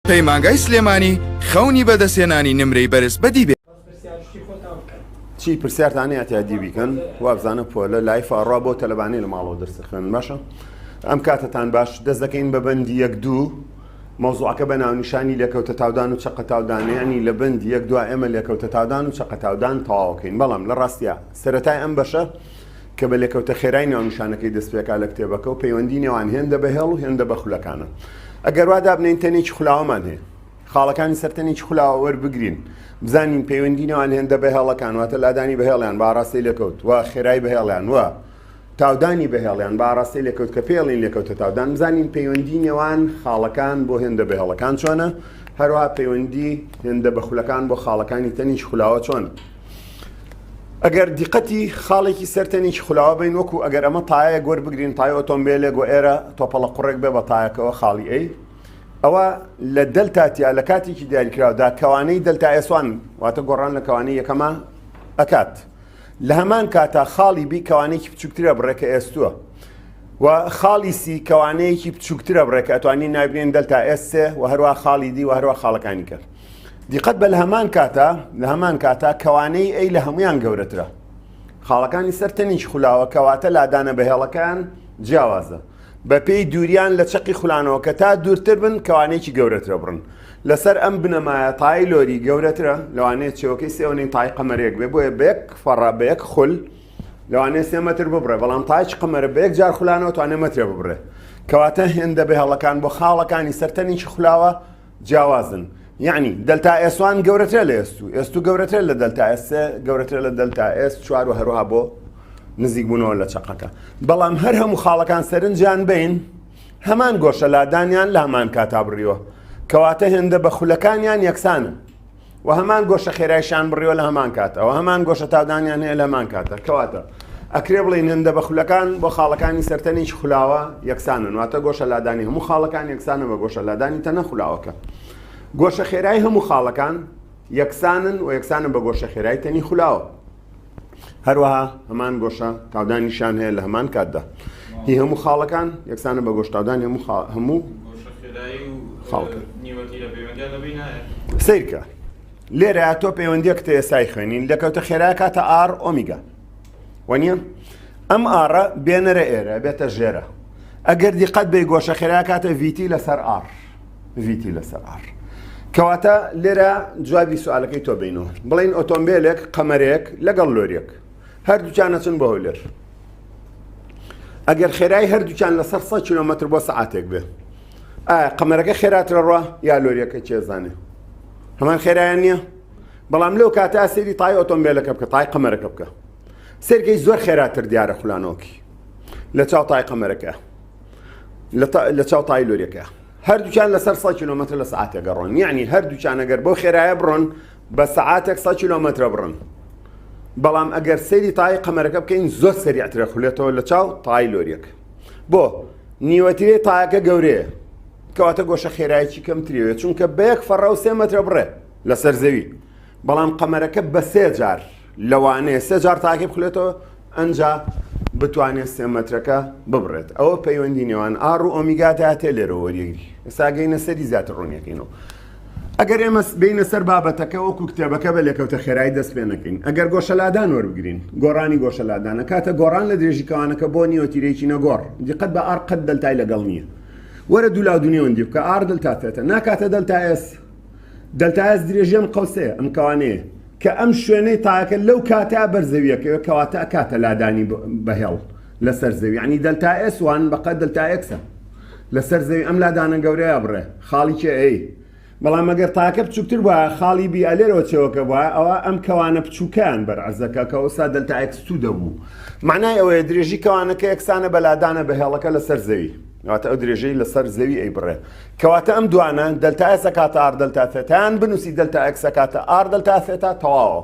پەیمانگای سلێمانی خەونی بەدەستهێنانی نمرەی بەرز بەدی بێ. چی پرسیارتان هەیە تیا دی بیکەن وابزانە پۆلە live ئەڕا بۆ تەلەبانەی لە ماڵەوە دەرس خوێن باشە ئەم کاتەتان باش دەست دەکەین بە بەندی یەک دوو مەوزوعەکە بە ناونیشانی لێکەوتە تاودان و چەقە تاودان یعنی لە بەندی یەک دوا ئێمە لێکەوتە تاودان و چەقە تاودان تەواوەکەین بەڵام لە ڕاستیا سەرەتای ئەم بەشە کە بە لێکەوتە خێرای ناونیشانەکەی دەست پێکا لە کتێبەکە و پەیوەندی نێوان هێندە بە هێڵ و هێندە بە خولەکانە. ئەگەر وا دابنێین تەنێکی خولاوەمان هەیە. خاڵەکانی سەر تەنێکی خولاوە وەربگرین. بزانین پەیوەندی نێوان هێندە بە هێڵەکان واتە لادانی بە هێڵیان بە ئاڕاستەی لێکەوت و خێرای بە هێڵیان و تاودانی بە هێڵیان بە ئاڕاستەی لێکەوت کە پێڵین لێکەوتە تاودان بزانین پەیوەندی نێوان خاڵەکان بۆ هێندە بە هێڵەکان چۆنە هەروەها پەیوەندی هێندە بە خولەکان بۆ خاڵەکانی تەنیش خولاوە چۆنە. ئەگەر دیقەتی خاڵێکی سەر تەنێکی خولاوە بین وەکو ئەگەر ئەمە تایەک وەربگرین تای ئۆتۆمبیلێک و ئێرە تۆپەڵە قوڕێک بێ بە تایەکەوە خاڵی A ئەوە لە دەلتا T یا لە کاتێکی دیاریکراودا کەوانەی دەلتا S one واتە گۆڕان لە کەوانەی یەکەمە ئەکات لە هەمان کاتا خاڵی B کەوانێکی بچووکترە بڕێکە S two ە و خاڵی C کەوانەیەکی بچووکترە بڕێکە ئەتوانی ناوبنێن دەلتا S سێ و هەروە خاڵی D و هەروە خاڵەکانی کە دیقەت بە لە هەمان کاتا لە هەمان کاتا کەوانەی A لە هەمویان گەورەترە خاڵەکانی سەر تەنیش خولاوە کەواتە لادانە بەهێڵەکان جیاوازە بە پێی دووریان لە چەقی خولانەوە کە تا دوورتر بن کەوانێکی گەورەترە بڕن لەسەر ئەم بنەمایە تای لۆری گەورەترە لەوانەیە چێوەکەی سێوەنی تای قەمەرێک بێ بۆیە بە یەک فەڕە بە یەک خول لەوانەیە سێ مەتر ببڕێ بەڵام تایچ قەمەرە بە یەک جار خولانەوە توانێ مەترێ ببڕێ کەواتە هێندە بەهێڵەکان بۆ خاڵەکانی سەرتەنێکی خولاوە جیاوازن یەعنی دەلتا S one گەورەترە لە S two S two گەورەترە لە دەلتا S سێ گەورەترە لە دەلتا S چوار و هەروها بۆ نزیک بوونەوە لە چەقەکە بەڵام هەر هەموو خاڵەکان سەرنجیان بین هەمان گۆشە لادانیان لە هەمان کاتا بڕیوە کەواتە هێندە بە خولەکانیان یەکسانن و هەمان گۆشە خێرایشان بڕیوە لە هەمان کاتەوە هەمان گۆشە تاودانیان هەیە لە هەمان کاتە کەواتە ئەکرێ بڵێین هێندە بە خولەکان بۆ خاڵەکانی سەرتەنێکی خولاوە یەکسانن واتە گۆشە لادانی هەموو خاڵەکان یەکسانە بە گۆشە لادانی تەنە خولاوەکە گۆشە خێرای هەموو خاڵەکان یەکسانن و یەکسانن بە گۆشە خێرای تەنی خولاوە هەروەها هەمان گۆشە تاودانیشان هەیە لە هەمان کاتدا هی هەموو خاڵەکان یەکسانە بە گۆشتاودانی هەموو هەموو خاڵەکان سیرکە لێرە تۆ پەیوەندیەکتە ئێسای خوێنین لەکەوتە خێرا کاتە R ئۆمیگا وەنیە ئەم R ە بێنەرە ئێرە بێتە ژێرە ئەگەر دیقەت بێ گۆشە خێرا کاتە VT لەسەر R VT لەسەر R کەواتە لێرە جوابی سوالەکەی تۆ بینەوە بڵین ئۆتۆمبیلێک قەمەرێک لەگەڵ لۆریەک هەردووچان نەچن بۆ هەولێر ئەگەر خێرای هەردووچان لەسەر 100 کیلومتر بۆ سعاتێک بێ ئایا قەمەرەکە خێراترە ڕە یا لۆریەکە چێزانێ هەمان خێرایان نییە بەڵام لەو کاتە سەیری تای ئۆتۆمبیلەکە بکە تای قەمەرەکە بکە سەیرکەی زۆر خێراتر دیارە خولانەوەکی لە چاو تای قەمەرەکە لە چاو تای لۆریەکە هەردووکیان لەسەر 100 کیلومتر لە سعاتێک گەڕۆن یعنی هەردووکیان ئەگەر بەو خێرایە بڕۆن بە سعاتێک 100 کیلومترە بڕن بەڵام ئەگەر سەیری تای قەمەرەکە بکەین زۆر سەریعترە خولێتەوە لە چاو تای لۆریەک بۆ نیوەتیرەی تایەکە گەورەیە کەواتە گۆشە خێرایەکی کەمتریەوە چونکە بە یەک فەڕە و سێ مەترە بڕێ لەسەر زەوی بەڵام قەمەرەکە بە سێ جار لەوانەیە سێ جار تاکەی بخولێتەوە ئەنجا بتوانێت سێ مەترەکە ببڕێت ئەوە پەیوەندی نێوان R و ئۆمیگا داتێ لێرە وەریگری ئێستا گەینە سەری زیاتر ڕوونیەکەینەوە ئەگەر ئێمە بینە سەر بابەتەکە وەکو کتێبەکە بە لێکەوتە خێرای دەست پێ نەکەین ئەگەر گۆشەلادان وەربگرین گۆڕانی گۆشەلادانە کاتە گۆڕان لە درێژی کەوانەکە بۆ نیوەتیرێکی نەگۆڕ دیقەت بە R قەت دەلتای لەگەڵ نییە وەرە دوو لاو دونێوەندی بکە R دلتا theta ناکاتە دەلتا S دەلتا S درێژی ئەم قەوسەیە ئەم کەوانەیە کە ئەم شوێنەی تایەکە لەو کاتە بەر زەویەکەوێت کەواتە ئەکاتە لادانی بەهێڵ لەسەر زەوی یعنی دەلتا S one بەقەد دەلتا X ە لەسەر زەوی ئەم لادانە گەورەیە بڕێ خاڵی کێ A بەڵام ئەگەر تاکە بچووکتر بووە خاڵی B ئەلێرەوە چێوەکە بووە ئەوە ئەم کەوانە بچووکیان بەر عەرزەکە کە ئەوسا دەلتا X two دەبوو معنای ئەوەیە درێژی کەوانەکە یەکسانە بە لادانە بە هێڵەکە لەسەر زەوی واتە ئەو درێژەی لەسەر زەوی ئەی بڕێ کەواتە ئەم دوانە دەلتا S ئەکاتە R دەلتا theta یان بنووسی دەلتا X ئەکاتە R دەلتا theta تەواوە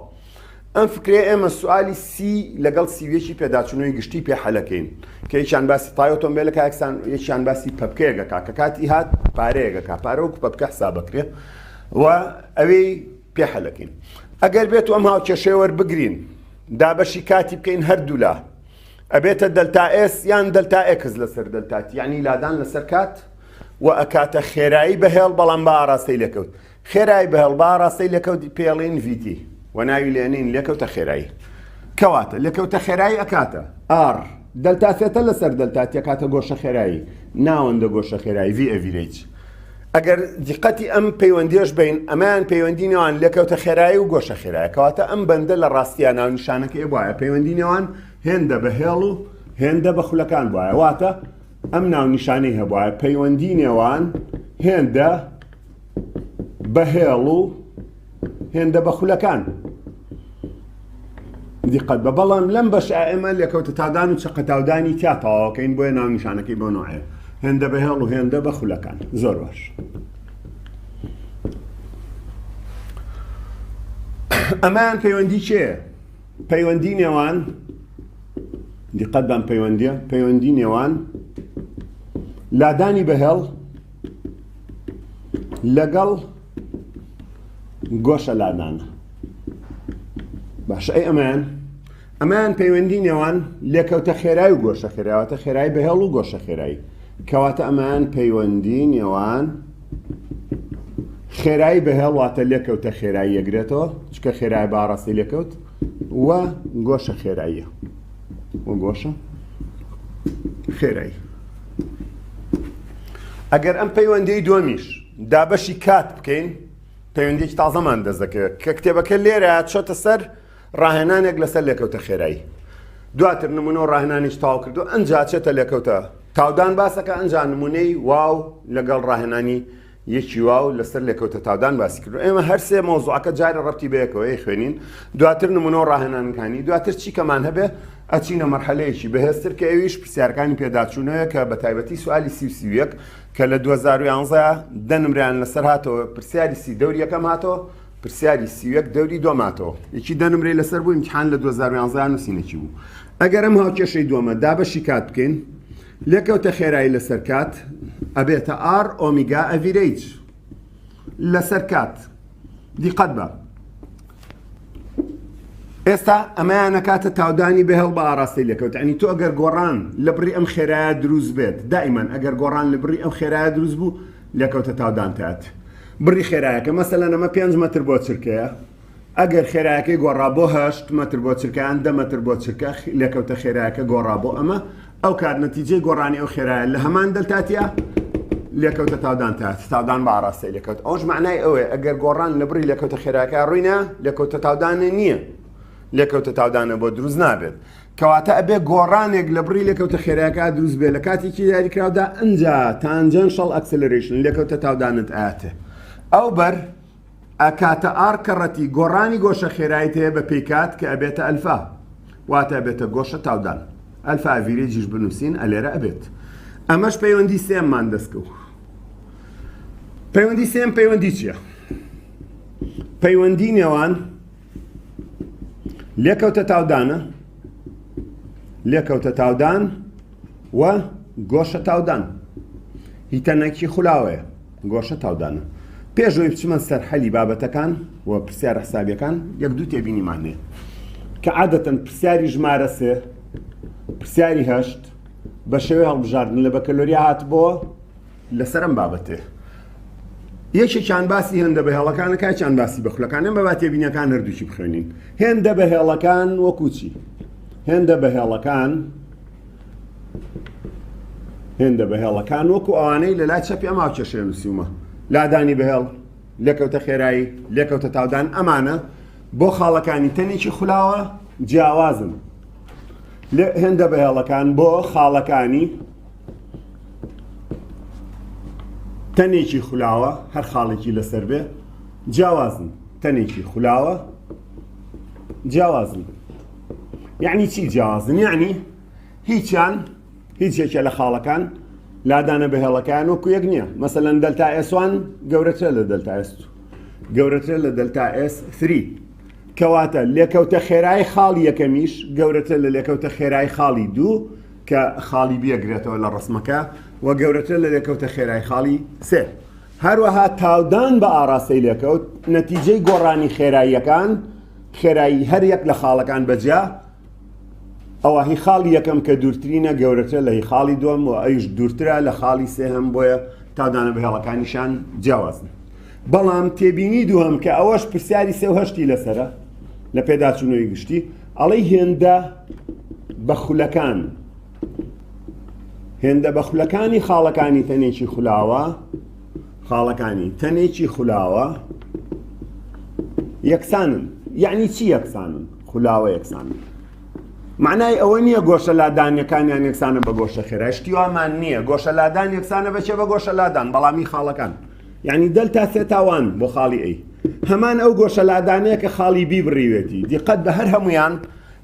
ئەم فکرەیە ئێمە سوالی سی لەگەڵ سیویەکی پێداچوونەوەی گشتی پێ حەلەکەین کە یەکیان باسی تای ئۆتۆمبیلەکە یەکسان یەکیان باسی پەپکەیەکەکە کە کاتی هات پارەیەکەکە پارە وەکو پەپکە حسابەکرێ و ئەوەی پێ حەلەکەین ئەگەر بێت و ئەم هاوکێشەیە وەربگرین دابەشی کاتی بکەین هەردوولا ئەبێتە دەلتا S یان دەلتا X لەسەر دەلتا T یعنی لادان لەسەر کات. و ئەکاتە خێرایی بە هێڵ بەڵام بە ئاراستەی لێکەوت. خێرایی بە هێڵ بە ئاراستەی لێکەوت پێڵین VT و ناوی لێنین لێکەوتە خێرایی. کەواتە لێکەوتە خێرایی ئەکاتە R delta theta لەسەر delta t ئەکاتە گۆشە خێرایی ناوەندە گۆشە خێرایی V average. ئەگەر دیقەتی ئەم پەیوەندیەش بین ئەمەیان پەیوەندی نێوان لێکەوتە خێرایی و گۆشە خێرایە کەواتە ئەم بەندە لە ڕاستیا ناونیشانەکەی بوایە پەیوەندی نێوان هێندە بە هێڵ و هێندە بە خولەکان بوایە واتە ئەم ناونیشانەی هەبوایە پەیوەندی نێوان هێندە بە هێڵ و هێندە بە خولەکان دیقەت بە بەڵام لەم بەش ئێمە لێکەوتە تاودان و چەقە تاودانی تیا تەواوەکەین بۆیە ناونیشانەکەی بۆ نوعەیە هێندە بە هێڵ و هێندە بە خولەکان زۆر باش ئەمان پەیوەندی چێ پەیوەندی نێوان دیقەت بەم پەیوەندیە پەیوەندی نێوان لادانی بەهێڵ لەگەڵ گۆشە لادانە باشە ئەی ئەمەیان ئەمەیان پەیوەندی نێوان لێکەوتە خێرای و گۆشە خێراوەتە خێرای بەهێڵ و گۆشە خێرایی کەواتە ئەمەیان پەیوەندی نێوان خێرایی بەهێڵ واتە لێکەوتە خێرایی یەگرێتەوە چکە خێرای باڕاستی لێکەوت و گۆشە خێراییە و گۆشە خێرایی ئەگەر ئەم پەیوەندی دووەمیش دابەشی کات بکەین پەیوەندێکی تازەمان دەست دەکەوێت کە کتێبەکە لێرە چۆتە سەر ڕاهێنانێک لەسەر لێکەوتە خێرایی دواتر نمونە و ڕاهێنانیش تاو کردو ئەنجا چێتە لێکەوتە تاودان باسەکە ئەنجا نمونەی واو لەگەڵ ڕاهێنانی یەکی واو لەسەر لێکەوتە تاودان باسی کردو ئێمە هەرسێ مەوزوعەکە جارێ ڕەبتی بەیەکەوە ئەیخوێنین دواتر نمونە و ڕاهێنانەکانی دواتر چی کەمان هەبێ ئەچینە مەرحەلەیەکی بەهێزتر کە ئەویش پرسیارەکانی پێداچوونەوەیە کە بە تایبەتی سوالی سی و 31 کە لە 2011 دە نمرەیان لەسەر هاتەوە پرسیاری سی دەوری یەکەم هاتەوە پرسیاری 31 دەوری دووەم هاتەوە یەکی دە نمرەی لەسەر بوو ئیمتحان لە 2011 نووسینێکی بوو ئەگەر ئەم هاوکێشەی دووەمە دابەشی کات بکەین لێکەوتە خێرایی لەسەر کات ئەبێتە R omega average لەسەر کات. دیقەت بە ئێستا ئەمەیان ئەکاتە تاودانی بەهێڵ بە ئاراستەی لێکەوت ئەنی تۆ ئەگەر گۆڕان لە بڕی ئەم خێرایە دروست بێت دائیمان ئەگەر گۆڕان لە بڕی ئەم خێرایە دروست بوو لێکەوتە تاودان تات بڕی خێرایەکە مەسەلەن ئەمە 5 مەتر بۆ چرکەیە ئەگەر خێرایەکەی گۆڕا بۆ هەشت مەتر بۆ چرکە یان دە مەتر بۆ چرکە، لێکەوتە خێرایەکە گۆڕا بۆ ئەمە، ئەو کات نەتیجەی گۆڕانی ئەو خێرایە لە هەمان delta t ە لێکەوتە تاودان تا تاودان بە ئاراستەی لێکەوت. ئەوەش مەعنای ئەوەیە ئەگەر گۆڕان لە بڕی لێکەوتە خێراکە ڕووی نا، لێکەوتە تاودانە نییە. لێکەوتە تاودانە بۆ دروست نابێت. کەواتە ئەبێ گۆڕانێک لە بڕی لێکەوتە خێراکە دروست بێ لە کاتێکی دیاریکراودا ئەنجا tangential acceleration لێکەوتە تاودانت ئااتێ. ئەو بەر ئەکاتە R کەڕەتی گۆڕانی گۆشە خێرایت هەیە بە پێی کات کە ئەبێتە ئەلفا واتە ئەبێتە گۆشە تاودان alpha average یش بنووسین ئەلێرە ئەبێت ئەمەش پەیوەندی سێممان دەستکەوت پەیوەندی سێم پەیوەندی چییە؟ پەیوەندی نێوان لێکەوتە تاودانە لێکەوتە تاودان و گۆشە تاودان هیتەنەکی خولاوەیە گۆشە تاودانە. پێش ئەوەی بچمە سەر حەلی بابەتەکان و پرسیارە حسابیەکان یەک دوو تێبینیمان هەیە کە عادەتەن پرسیاری ژمارە سێ پرسیاری هەشت بە شێوەی هەڵبژاردن لە بەکەلۆریا هاتبۆوە لەسەر ئەم بابەتێ یەکێکیان باسی هێندە بە هێڵەکانە کاکیان باسی بە خولەکان ئەم بە تێبینەکان هەردووکی بخوێنین هێندە بە هێڵەکان وەکو چی هێندە بە هێڵەکان هێندە بە هێڵەکان وەکو ئەوانەی لە لای چەپی ئەم هاوکێشەیە نووسیومە لادانی بەهێڵ لێکەوتە خێرایی لێکەوتە تاودان ئەمانە بۆ خاڵەکانی تەنێکی خولاوە جیاوازن هێندە بە هێڵەکان بۆ خاڵەکانی تەنێکی خولاوە هەر خاڵێکی لەسەر بێ جیاوازن تەنێکی خولاوە جیاوازن یعنی چی جیاوازن یعنی هیچیان هیچ یەکێ لە خاڵەکان لادانە بەهێڵەکان وەکو یەک نییە مەسەلەن delta S one گەورەترە لە delta S گەورەترە لە delta S 3 کەواتە لێکەوتە خێرای خاڵی یەکەمیش گەورەترە لە لێکەوتە خێرای خاڵی دوو کە خاڵی بێگرێتەوە لە ڕسمەکە و گەورەترە لە لێکەوتە خێرای خاڵی سێ هەروەها تاودان بە ئاراستەی لێکەوت نەتیجەی گۆڕانی خێراییەکان خێرایی هەر یەک لە خاڵەکان بەجیا ئەوە هی خاڵی یەکەم کە دوورترینە گەورەترە لە هی خاڵی دووەم و ئەویش دوورترە لە خاڵی سێهەم بۆیە تاودانە بەهێڵەکانیشان جیاوازن. بەڵام تێبینی دووهەم کە ئەوەش پرسیاری سێ و هەشتی لەسەرە لە پێداچوونەوەی گشتی ئەڵێی هێندە بە خولەکان هێندە بە خولەکانی خاڵەکانی تەنێکی خولاوە خاڵەکانی تەنێکی خولاوە یەکسانن یعنی چی یەکسانن خولاوە یەکسانن معنای ئەوە نییە گۆشە لادانەکانیان یەکسانە بە گۆشە خێرا شتی وامان نییە گۆشە لادان یەکسانە بەچێ بە گۆشە لادان بەڵامی خاڵەکان یعنی delta theta one بۆ خاڵی A هەمان ئەو گۆشە لادانەیە کە خاڵی B بڕیوێتی دیقەت بە هەر هەمویان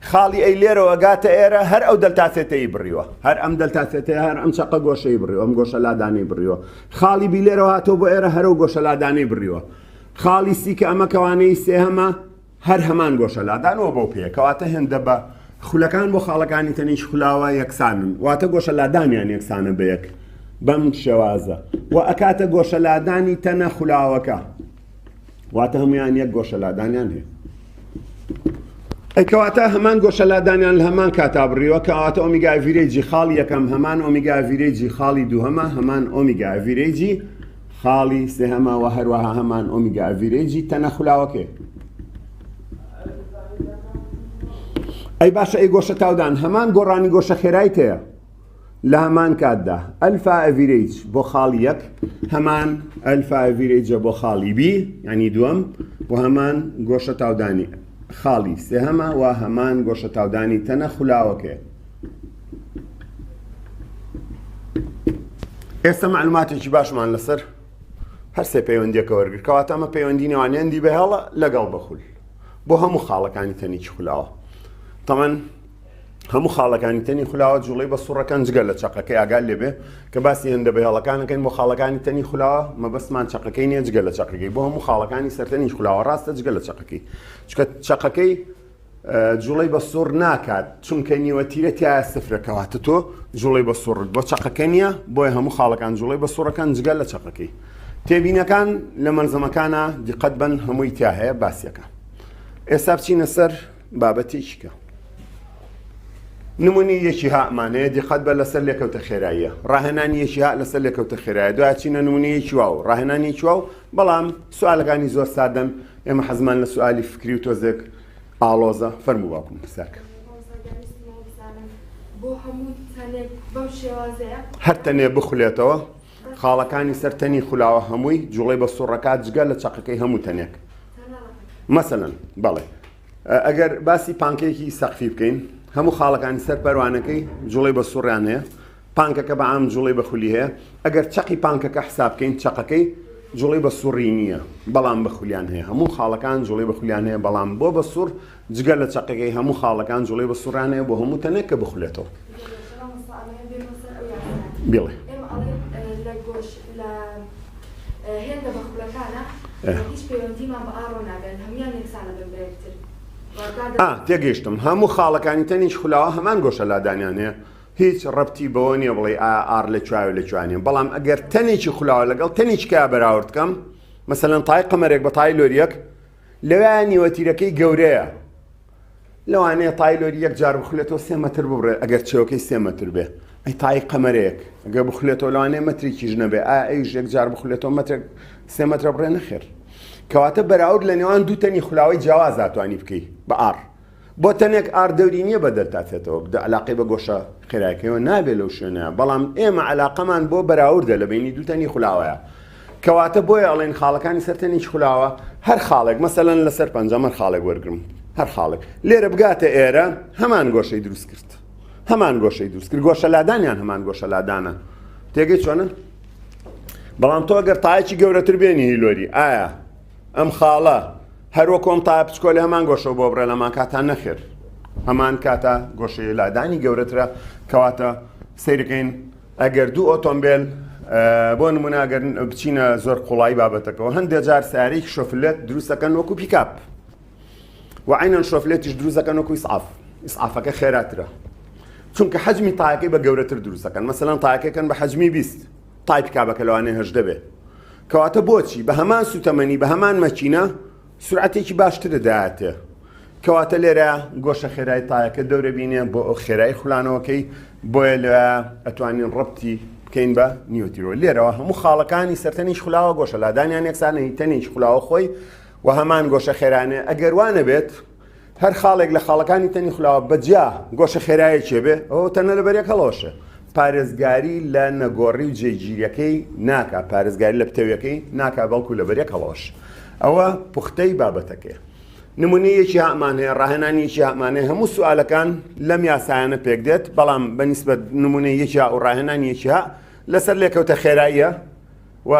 خاڵی A لێرەوە گاتە ئێرە هەر ئەو delta theta ی بڕیوە هەر ئەم delta theta ی هەر ئەم چەقە گۆشەی بڕیوە ئەم گۆشە لادانەی بڕیوە خاڵی B لێرەوە هاتۆ بۆ ئێرە هەر ئەو گۆشە لادانەی بڕیوە خاڵی C کە ئەمە کەوانەی سێهەمە هەر هەمان گۆشە لادان وە بەو پێیە کەواتە هێندە بە خولەکان بۆ خاڵەکانی تەنیش خولاوە یەکسانن واتە گۆشە لادانیان یەکسانە بە یەک بەم شێوازە و ئەکاتە گۆشە لادانی تەنە خولاوەکە واتە هەمویان یەک گۆشە لادانیان هەیە ئەی کەواتە هەمان گۆشە لادانیان لە هەمان کاتا بڕیوە کەواتە omega average ی خاڵی یەکەم هەمان omega average ی خاڵی دووهەمە هەمان omega average ی خاڵی سێهەمە وە هەروەها هەمان omega average ی تەنە خولاوەکەی ئەی باشە ئەی گۆشە تاودان هەمان گۆڕانی گۆشە خێرای تەیە لە هەمان کاتدا alpha average بۆ خاڵی یەک هەمان alpha average ە بۆ خاڵی B ینی دووەم و هەمان گۆشە تاودانی خاڵی سێهەمە و هەمان گۆشە تاودانی تەنە خولاوەکەی ئێستا معلوماتێکی باشمان لەسەر هەر سێ پەیوەندیەکە وەرگر کەواتە ئەمە پەیوەندی نێوان هێندی بەهێڵە لەگەڵ بەخول بۆ هەموو خاڵەکانی تەنیکی خولاوە تەمەن هەموو خاڵەکانی تەنی خولاوە جوڵەی بە سوڕەکان جگە لە چەقەکەی ئاگال لێبێ کە باسی هێندە بەهێڵەکانەکەین بۆ خاڵەکانی تەنی خولاوە مەبەستمان چەقەکەی نییە جگە لە چەقەکەی بۆ هەموو خاڵەکانی سەرتەنی خولاوە ڕاستە جگە لە چەقەکەی چکە چەقەکەی جوڵەی بە سوڕ ناکات چونکە نیوە تیرە تایە سفرە کەواتە تۆ جوڵەی بە سوڕت بۆ چەقەکە نییە بۆیە هەموو خاڵەکان جوڵەی بە سوڕەکان جگە لە چەقەکەی تێبینەکان لە مەلزەمەکانە دیقەت بن هەمووی تیا هەیە باسیەکە ئێستا بچینە سەر بابەتێکی کە نمونی یەکی هامان هەیە دیقەت بە لەسەر لێکەوتە خێراییە ڕاهێنانی یەکی ها لەسەر لێکەوتە خێرایە دوای چینە نمونی یەکی واو ڕاهێنانی یەکی واو بەڵام سوالەکانی زۆر سادەن ئێمە حەزمان لە سوالی فکری و تۆزێک ئاڵۆزە فەرموو باوکم پرسیار کە. هەر تەنێ بخولێتەوە خاڵەکانی سەر تەنی خولاوە هەمووی جوڵەی بە سوڕەکات جگە لە چەقەکەی هەموو تەنێک مەسەلەن بەڵێ ئەگەر باسی پانکەیەکی سەقفی بکەین هەموو خاڵەکانی سەر پەروانەکەی جوڵەی بە سوڕیان هەیە پانکەکە بە عام جوڵەی بە خولی هەیە ئەگەر چەقی پانکەکە حساب بکەین چەقەکەی جوڵەی بە سوڕی نییە بەڵام بە خولیان هەیە هەموو خاڵەکان جوڵەی بە خولیان هەیە بەڵام بۆ بە سوڕ جگە لە چەقەکەی هەموو خاڵەکان جوڵەی بە سوڕیان هەیە بۆ هەموو تەنێک کە بخولێتەوە بڵێ هێندە بە خولەکانە هیچ پەیوەندیمان بە ئاڕۆ نابێت هەمویان یەکسانە بن بە یەکتر ئا تێگەیشتم هەموو خاڵەکانی تەنیش خولاوە هەمان گۆشە لادانیان هەیە هیچ ڕەبتی بەوە نییە بڵێی ئایا R لە کوایە و لە کوێ نییە، بەڵام ئەگەر تەنێکی خولاوە لەگەڵ تەنێکی کیا بەراورد کەم، مەسەلەن تای قەمەرێک بە تای لۆریەک، لەویا نیوەتیرەکەی گەورەیە، لەوانەیە تای لۆری یەک جار بخولێتەوە سێ مەتر ببڕێ ئەگەر چێوەکەی سێ مەتر بێ، ئەی تای قەمەرێک ئەگەر بخولێتەوە لەوانەیە مەترێکیش نەبێ، ئایا ئەویش یەک جار بخولێتەوە مەترێک سێ مەترە بڕێ؟ نەخێر. کەواتە بەراورد لە نێوان دوو تەنی خولاوەی جیاواز ئەتوانی بکەی بە R. بۆ تەنێک R دەوری نییە بە delta theta وە بدە علاقەی بە گۆشە خێرایەکەیەوە نابێت لەو شوێنە بەڵام ئێمە علاقەمان بۆ بەراوردە لە بینی دوو تەنی خولاوەیە کەواتە بۆیە ئەڵێن خاڵەکانی سەر تەنێکی خولاوە هەر خاڵێک مەسەلەن لەسەر پەنجەم هەر خاڵێک وەرگرم هەر خاڵێک لێرە بگاتە ئێرە هەمان گۆشەی دروست کرد هەمان گۆشەی دروست کرد گۆشە لادانیان هەمان گۆشە لادانە تێگەی چۆنە بەڵام تۆ ئەگەر تایەکی گەورەتر بێنی هیلۆری ئایا ئەم خاڵە هەر وەکو ئەم تایە بچکۆلە هەمان گۆشەو بۆ بڕێ لەمان کاتا نەخێر هەمان کاتە گۆشەی لادانی گەورەترە کەواتە سەیرەکەین ئەگەر دوو ئۆتۆمبیل بۆ نمونە ئەگەر بچینە زۆر قوڵایی بابەتەکەەوە هەندێک جار سیارەیەکی شۆفلێت دروستەکەن وەکو پیکاپ و عینەن شۆفلێتیش دروستەکەن وەکو ئیسعاف ئیسعافەکە خێراترە چونکە حەجمی تایەکەی بە گەورەتر دروستەکەن مەسەلەن تایەکەکەن بە حەجمی 20 تای پیکابەکە لەوانەیە 18 بێ کەواتە بۆچی بە هەمان سوتەمەنی بە هەمان مەکینە سورعەتێکی باشترە دایەتێ کەواتە لێرە گۆشە خێرای تایەکە دەورە بینێ بۆ ئەو خێرای خولانەوەکەی بۆیە لە ئەتوانین ڕەبتی بکەین بە نیوەتیرەوە. لێرەوە هەموو خاڵەکانی سەر تەنیش خولاوە گۆشە لادانیان یەکسانە هی تەنیش خولاوە خۆی و هەمان گۆشە خێرانەیە. ئەگەر وا نەبێت هەر خاڵێک لە خاڵەکانی تەنی خولاوە بە جیا گۆشە خێرایەکێ بێ ئەوە تەنە لەبەر یەک هەڵەوەشێ. پارێزگاری لە نەگۆڕی و جێگیریەکەی ناکا، پارێزگاری لە پتەویەکەی ناکا بەڵکو لەبەر یەک هەڵەوەشێ. ئەوە پوختەی بابەتەکەیە. نمونەی یەکی هامان هەیە، ڕاهێنانی یەکی هامان هەیە، هەموو سوالەکان لەم یاسایانە پێک دێت، بەڵام بە نیسبەت نمونەی یەکی ها و ڕاهێنانی یەکی ها لەسەر لێکەوتە خێراییە و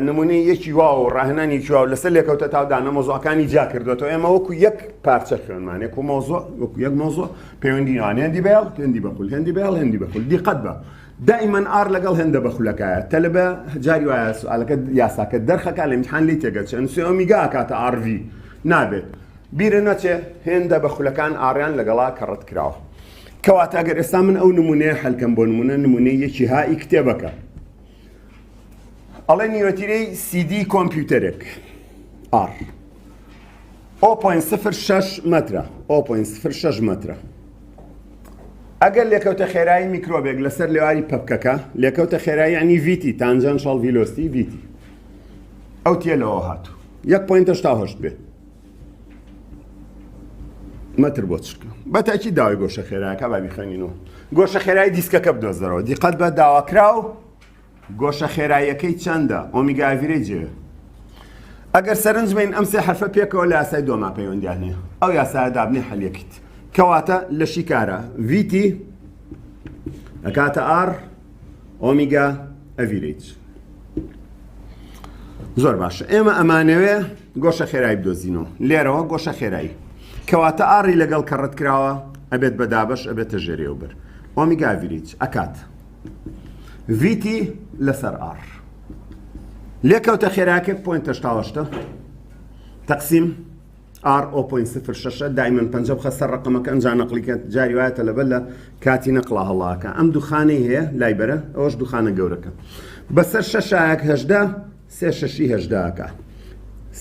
نمونەی یەکی واو و ڕاهێنانی یەکی واو لەسەر لێکەوتە تاودانە مەوزوعەکانی جیا کردوێتەوە. ئێمە وەکو یەک پارچە خوێنمان، یەک مەوزوع وەکو یەک مەوزوع پەیوەندی نێوان هێندی بەیاڵ هێندی بەخول هێندی بەیاڵ هێندی بەخول. دیقەت بە دائیمەن R لەگەڵ هێندە بە خولەکایە تەلەبە جاری وایە سوالەکە یاساکە دەرخەکا لە امتحان لێی تێگەچێ نووسێ ئۆمیگا ئەکاتە R V نابێت بیرە نەچێ هێندە بە خولەکان R یان لەگەڵا کەڕەت کراوە. کەواتە ئەگەر ئێستا من ئەو نمونەیە حەلکەم بۆ نمونە نمونەی یەکی ها ئی کتێبەکە ئەڵێ نیوەتیرەی سیدی کۆمپیوتەرێک R 0.06 مەترە 0.06 مەترە ئەگەر لێکەوتە خێرایی میکرۆبێک لەسەر لێواری پەپکەکە لێکەوتە خێرایی ینی V t، tangential velocity V t ئەو t یە لەوە هاتوو 1.8 بێ مەتر بۆ چرکە بە تاکی داوای گۆشە خێراکە با بیخوێنینەوە گۆشە خێرای دیسکەکە بدۆزەرەوە دیقەت بە داواکراو گۆشە خێراییەکەی چەندە؟ omega average ێ. ئەگەر سەرنج بەین ئەم سێ حەرفە پێکەوە لە یاسای دۆما پەیوەندیان هەیە. ئەو یاسایە دابنێ حەلیەکەیت. کەواتە لە شیکارە V t ئەکاتە R omega average. زۆر باشە ئێمە ئەمانەوێ گۆشە خێرایی بدۆزینەوە لێرەوە گۆشە خێرایی کەواتە R ی لەگەڵ کەڕەت کراوە ئەبێت بە دابەش ئەبێتە ژێرێ و بەر omega average ئەکات V t لەسەر R لێکەوتە خێراکە point هەشتاوەشتە تەقسیم R o point سفر شەشە دایمەن پەنجە بخە سەر ڕقەمەکە ئەنجا نەقلیکە جاری وایە تەلەبە لە کاتی نەقڵا هەڵاکە ئەم دووخانەی هەیە لای بەرە ئەوەش دووخانە گەورەکە بەسەر شەشایەک هەژدە سێ شەشی هەژداکە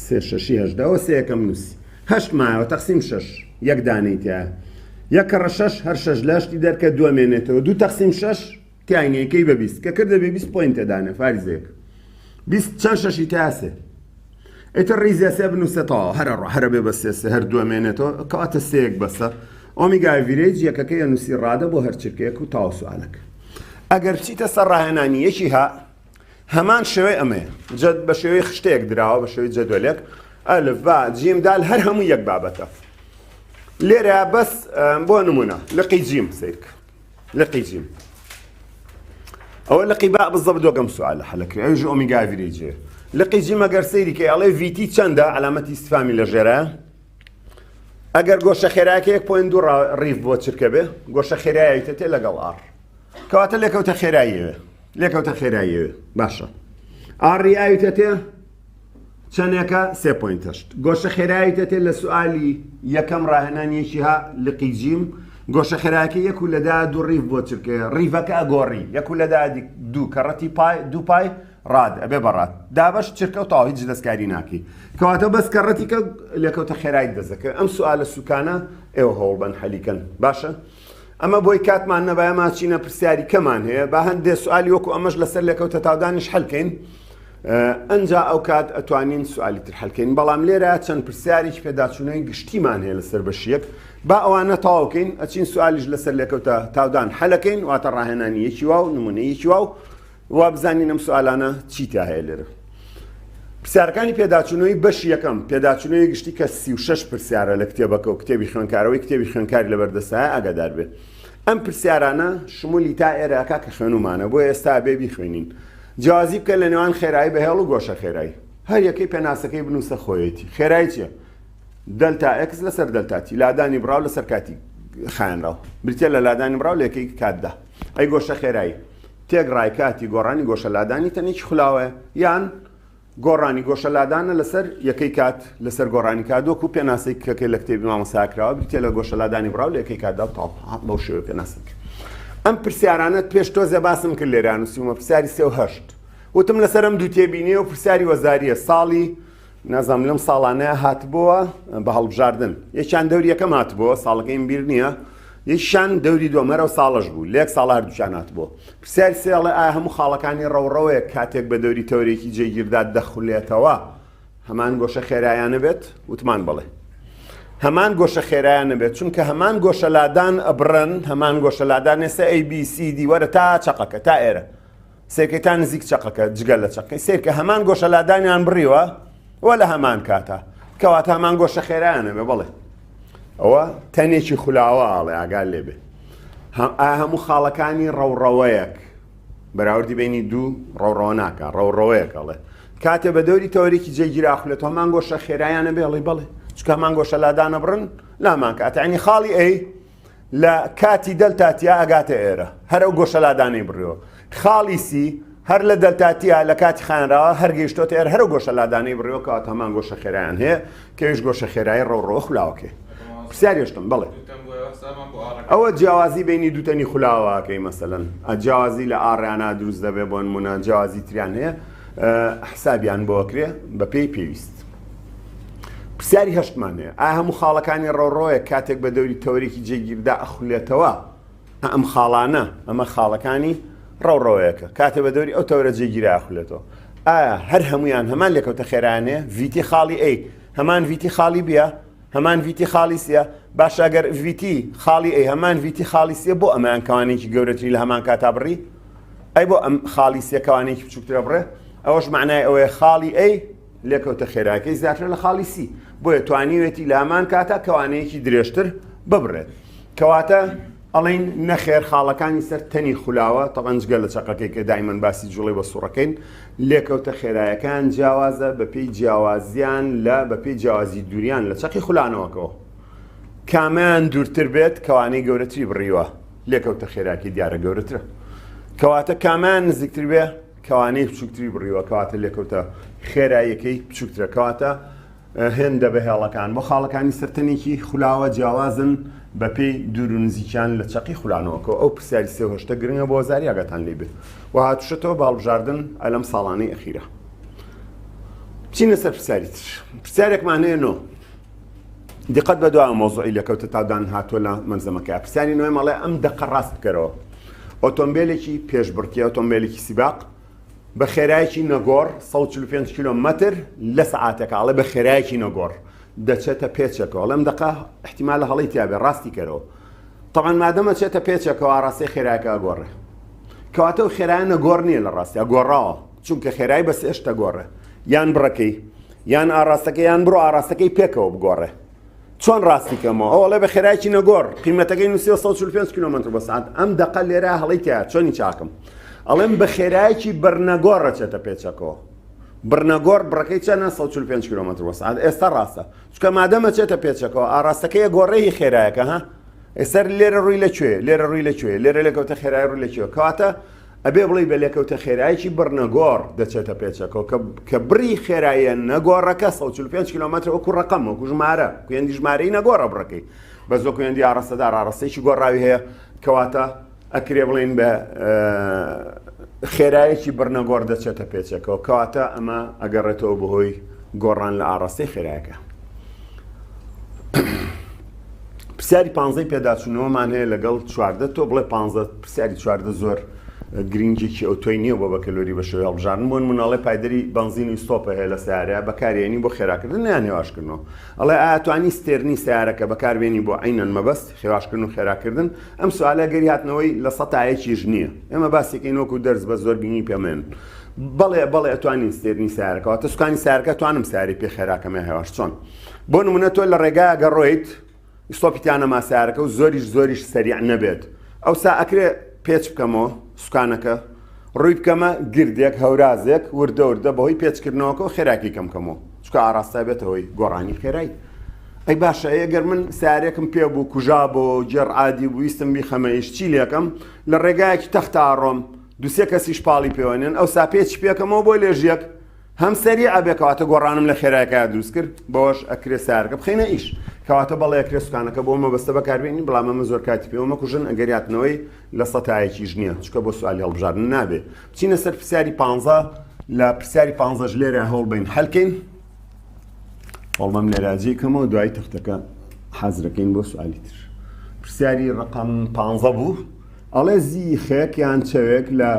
سێ شەشی هەژدەوە سێ یەکەم نووسی هەشت مایەوە تەقسیم شەش یەک دانەی تایە یەک کەڕە شەش هەر شەش لە هەشتی دەرکە دووە مێنێتەوە دوو تەقسیم شەش تاینەکەی بە 20 کە کردە بێ 20 point دانێ فارزەیەک 20 چەند شەشی تا سێ ئیتر ڕیزێ سێ بنووسە تەواو هەرە ڕۆ هەرە بێ بە سێ سێ هەر دووە مێنێتەوە کەواتە سێیەک بەسە omega average یەکەکەی ئەنووسی ڕادە بۆ هەر چرکەیەک و تاو سوالەکە ئەگەر بچیتە سەر ڕاهێنانی یەکی ها هەمان شێوەی ئەمەیە جەد بە شێوەی خشتەیەک دراوە بە شێوەی جەدوەلێک ئەلف با جیم دال هەر هەموو یەک بابەتە لێرە بەس بۆ نمونە لقی جیم سیرک لقی جیم ئەوە لقی با بالضبط وەکەم سوالە حەلەکرێ ئەویش omega average ێ لقی جیم ئەگەر سەیری کەی ئەڵێ V t چەندە عەلامەتی ئیستفامی لە ژێرە ئەگەر گۆشە خێراکە یەک point دوو ڕیف بۆ چرکە بێ گۆشە خێرایەتە تێ لەگەڵ R کەواتە لێکەوتە خێراییەوێ لێکەوتە خێراییەوێ باشە R ی ئاویتە تێ چەندێکە سێ point هەشت گۆشە خێراییتە تێ لە سوالی یەکەم ڕاهێنان یەکی ها لقی جیم گۆشە خێراکە یەک و لەدا دوو ڕیف بۆ چرکەیە ڕیڤەکە ئەگۆڕی یەک و لەدا دوو کەڕەتی پای دوو پای rad ئەبێ بە rad دابەش چرکە و تاو هیچ دەستکاری ناکەی کەواتە بەس کەڕەتی کە لێکەوتە خێرایی دەزەکە ئەم سوالە سوکانە ئێوە هەوڵبەن حەلیکەن باشە ئەمە بۆی کاتمان نەبایە ماچینە پرسیاری کەمان هەیە با هەندێ سوالی وەکو ئەمەش لەسەر لێکەوتە تاودانیش حلکەین ئەنجا ئەو کات ئەتوانین سوالی تر حلکەین بەڵام لێرە چەند پرسیارێکی پێداچوونەوەی گشتیمان هەیە لەسەر بەشیەک با ئەوانە تەواوکەین ئەچین سوالیش لەسەر لێکەوتە تاودان حلەکەین واتە ڕاهێنانی یەکی واو نمونە یەکی واو وا بزانین ئەم سوالانە چی تیا هەیە لێرە. پرسیارەکانی پێداچوونەوەی بەشی یەکەم، پێداچوونەوەی گشتی کە 36 پرسیارە لە کتێبەکە و کتێبی خوێندکارەوەی کتێبی خوێندکاری لەبەردەستایە ئاگادار بێ. ئەم پرسیارانە شمولی تا ئێرە ئەکا کە خوێنومانە بۆیە ئێستا ئەبێ بیخوێنین. جیاوازی بکە لە نێوان خێرایی بەهێڵ و گۆشە خێرایی. هەر یەکەی پێناسەکەی بنووسە خۆیەتی. خێرایی چییە؟ delta x لەسەر delta t، لادانی بڕاو لەسەر کاتی خایەنراو. بریتییە لە لادانی بڕاو لە یەکەی کاتدا. ئەی گۆشە خێرایی؟ تێکڕای کاتی گۆڕانی گۆشە لادانی تەنێکی خولاوەیە یان گۆڕانی گۆشە لادانە لەسەر یەکەی کات لەسەر گۆڕانی کات وەکو پێناسەی کەکەی لە کتێبی مامۆستا کراوە بریتیە لە گۆشە لادانی بڕاو لە یەکەی کاتدا و تاو بەو شێوە پێناسە کرد ئەم پرسیارانەت پێش تۆزێ باسم کرد لێرە نووسیومە پرسیاری سێ و هەشت وتم لەسەر ئەم دوو تێبینیە و پرسیاری وەزاریە ساڵی نازانم لەم ساڵانەیە هاتبۆوە بە هەڵبژاردن یەکیان دەوری یەکەم هاتبۆوە ساڵەکەیم بیر نییە. یەکیشان دەوری دووەم هەر ئەو ساڵەش بوو لە یەک ساڵ هەردووکیان هاتبووە. پرسیاری سێ ئەڵێ ئایا هەموو خاڵەکانی ڕەوڕەوەیەک کاتێک بە دەوری تەوەرێکی جێگیردا دەخولێتەوە هەمان گۆشە خێرایانە بێت؟ وتمان بەڵێ هەمان گۆشە خێرایانە بێت چونکە هەمان گۆشە لادان ئەبڕن هەمان گۆشە لادان ئێستا A B C D وەرە تا چەقەکە تا ئێرە سێکەی تا نزیک چەقەکە جگە لە چەقی سێرکە هەمان گۆشە لادانیان بڕیوە وە لە هەمان کاتە کەواتە هەمان گۆشە خێرایانە بێ بەڵێ ئەوە تەنێکی خولاوە ئاڵێ ئاگال لێبێ هەموو خاڵەکانی ڕەوڕەوەیەک بەراوردی بینی دوو ڕەوڕەوە ناکە ڕەوڕەوەیەک ئەڵێ کاتێ بە دەوری تەوەرێکی جێگیرا خولێت هەمان گۆشە خێرایانە بێڵی بەڵێ چکە هەمان گۆشە لادانە بڕن لامان کاتە ینی خاڵی ئەی لە کاتی دەلتا تیا ئەگاتە ئێرە هەر ئەو گۆشەلادانەی بڕیەوە خاڵی C هەر لە دەلتا تیا لە کاتی خایەنراوە هەر گەیشتۆتە ئێرە هەر ئەو گۆشەلادانەی بڕیەوە کەواتە هەمان گۆشە خێرایان هەیە کەویش گۆشە خێرایی ڕەوڕەوە خولاوەکەی پرسیاری شتم بەڵێ ئەوە جیاوازی بینی دووتەنی خولاوەکەی مەسەلەن جیاوازی لە ئاڕیانە دروست دەبێ بۆ نمونە جیاوازی تریان هەیە حسابیان بۆ کرێ بەپێی پێویست پرسیاری هەشتمان هەیە، ئایا هەموو خاڵەکانی ڕەوڕەوەیەک کاتێک بە دەوری تەوەرێکی جێگیردا ئەخولێتەوە، ئەم خاڵانە، ئەمە خاڵەکانی ڕەوڕەوەیەکە، کاتێ بە دەوری ئەو تەوەرە جێگیرا ئەخولێتەوە، ئایا هەر هەموویان هەمان لێکەوتە خێرایان هەیە؟ VT خاڵی A هەمان VT خاڵی B یە؟ هەمان VT خاڵی C یە؟ باشە ئەگەر VT خاڵی A هەمان VT خاڵی C یە بۆ ئەمەیان کەوانێکی گەورەتری لە هەمان کاتا بڕی؟ ئەی بۆ ئەم خاڵی C کەوانێکی بچووکترە بڕێ؟ ئەوەش معنای ئەوەیە خاڵی A لێکەوتە خێراکەی زیاترە لە خاڵی C بۆیە توانیوێتی لە هەمان کاتا کەوانەیەکی درێژتر ببڕێت کەواتە ئەڵین نەخێر خاڵەکانی سەر تەنی خولاوە تەبەن جگە لە چەقەکەی کە دایمەن باسی جوڵەی بە سوڕەکەین لێکەوتە خێرایەکان جیاوازە بەپێی جیاوازیان لە بەپێی جیاوازی دووریان لە چەقی خولانەوەکەەوە کامیان دوورتر بێت کەوانەی گەورەتری بڕیوە لێکەوتە خێراکی دیارە گەورەترە کەواتە کامیان نزیکتر بێ کەوانەی بچووکتری بڕیوە کەواتە لێکەوتە خێراییەکەی بچووکترە کەواتە هێندە بە هێڵەکان بۆ خاڵەکانی سەرتەنێکی خولاوە جیاوازن بەپێی دوور و نزیکیان لە چەقی خولانەوەکەەوە ئەو پرسیاری سێهشتە گرنگە بۆ زاری ئاگاتان لی بێت و هاتوشەتەوە بە هەڵبژاردن ئەلەم ساڵانەی ئەخیرە بچینە سەر پرسیاری تر پرسیارێکمان هەیە نۆ دیقەت بە دوا مۆزوعی لێکەوتە تاودان هاتووە لە مەلزەمەکە پرسیاری نوێ مەڵێ ئەم دەقە ڕاست بکەرەوە ئۆتۆمبیلێکی پێشبڕکێ ئۆتۆمبیلێکی سیباق بە خێرایەکی نەگۆڕ 145 کیلۆمەتر لە سەعاتێکە ئەڵێ بە خێرایەکی نەگۆڕ دەچێتە پێچێکەوە ئەڵێم دەقە احتیمالە هەڵەی تیاابێ ڕاستی کەرەوە طبعا مادەمە چێتە پێچێکەوە ئاڕاستەی خێراکە ئەگۆڕێ کەواتە و خێرایە نەگۆڕ نییە لە ڕاستیا گۆڕاوە چونکە خێرای بەس ئێشتە گۆڕێ یان بڕەکەی یان ئاڕاستەکە یان بڕۆ ئاڕاستەکەی پێکەوە بگۆڕێ چۆن ڕاستی کەمەوە ئەو ئەڵێ بە خێرایکی نەگۆڕ قیمەتەکەی نووسیوە 145 کیلۆمەتر بە سعات ئەم دەقە لێرە هەڵەی تیا چۆنی چاکم ئەڵێم بە خێرایەکی بڕنەگۆڕ ئەچێتە پێچەکەوە بڕنەگۆڕ بڕەکەی چەنە 145 کیلۆمەتر بە سعات ئێستا ڕاستە چونکە مادەم ئەچێتە پێچەکەوە ئاڕاستەکەی گۆڕێی خێرایەکە ها ئێستا لێرە ڕووی لە کوێ لێرە ڕووی لە کوێ لێرە لێکەوتە خێرای ڕووی لە کوێ کەواتە ئەبێ بڵێی بە لێکەوتە خێرایەکی بڕنەگۆڕ دەچێتە پێچەکەوە کە کە بڕی خێراییە نەگۆڕەکە 145 کیلۆمەتر وەکو ڕەقەم وەکو ژمارە کوێندی ژمارەی نەگۆڕە بڕەکەی بەس وەکو هێندی ئاڕاستەدار ئاڕاستەیەکی گۆڕاوی هەیە کەواتە ئەکرێ بڵێین بە خێرایەکی بڕنەگۆڕ دەچێتە پێچەکەوە کەواتە ئەمە ئەگەڕێتەوە بەهۆی گۆڕان لە ئاڕاستەی خێرایەکە. پرسیاری پانزەی پێداچوونەوەمان هەیە لەگەڵ 14 تۆ بڵێ پانزە پرسیاری 14 زۆر گرنگێکی ئەو تۆی نییە بۆ بەکەلۆری بە شێوەی هەڵبژاردن بۆ نمونە ئەڵێ پایدەری بەنزین و ستۆپە هەیە لە سیارەیە بەکارێنی بۆ خێراکردن یان هێواشکردنەوە ئەڵێ ئایا توانی ستێرنی سیارەکە بەکاربێنی بۆ عینەن مەبەست خێواشکردن و خێراکردن ئەم سوالە گەری هاتنەوەی لە سەتایەکیش نییە ئێمە باسێکەین وەکو دەرس بە زۆر گرنگی پێمێن بەڵێ بەڵێ ئەتوانین ستێرنی سیارەکەوە تە سوکانی سیارەکە توانم سیاری پێ خێراکەمە هێواش چۆن بۆ نمونە تۆ لە ڕێگا گەڕۆیت ستۆپی تیا نەما سیارەکە و زۆریش زۆریش سەریع نەبێت ئەوسا ئەکرێ پێچ بکەمەوە سوکانەکە ڕووی بکەمە گردێک هەورازێک وردە وردە بەهۆی پێچکردنەوەکە و خێراکی کەم کەمەوە چکە ئاراستە بێتە هۆی گۆڕانی خێرای ئەی باشە ئەگەر من سارێکم پێ بوو کوژا بۆ گێڕ عادی بوو ویستم بیخەمە ئیش چی لێکەم لە ڕێگایەکی تەختا ڕۆم دوسێ کەسیش پاڵی پێوەنێن ئەوسا پێچی پێکەمەوە بۆ لێژیەک هەم سەریع ئەبێ کەواتە گۆڕانم لە خێرایەکەیا دروست کرد بەوەش ئەکرێ سەیارەکە بخەینە ئیش کەواتە بەڵێ ئەکرێ سوکانەکە بۆ مەبەستە بەکاربێنین بەڵام ئەمە زۆر کاتی پێوە مەکوژن ئەگەر هاتنەوەی لە سەتایەکیش نییە چونکە بۆ سوالی هەڵبژاردن نابێ بچینە سەر پرسیاری پانزە لە پرسیاری پانزەش لێرە هەوڵ بین حەلکەین هەوڵبەم لێرە جێی کەمەوە دوای تەختەکە حازرەکەین بۆ سوالی تر. پرسیاری ڕقم پانزە بوو ئەڵێ زیخێک یان چەوێک لە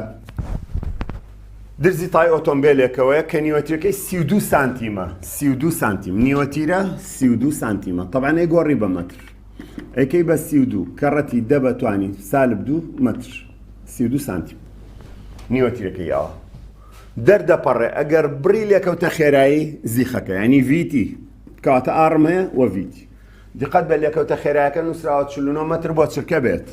درزی تای ئۆتۆمبیلێکەوەیە کە نیوەتیرەکەی 32 سانتیمە 32 سانتیم نیوەتیرە 32 سانتیمە طبعا ئەی گۆڕی بە مەتر ئەیکەی بە 32 کەڕەتی دە بە توانی سالب دوو مەتر 32 سانتیم نیوەتیرەکەی یاوە دەردەپەڕێ ئەگەر بڕی لێکەوتە خێرایی زیخەکە ینی VT کەواتە R م هەیە وە VT دیقەت بە لێکەوتە خێرایەکە نووسراوە 49 مەتر بۆ چرکە بێت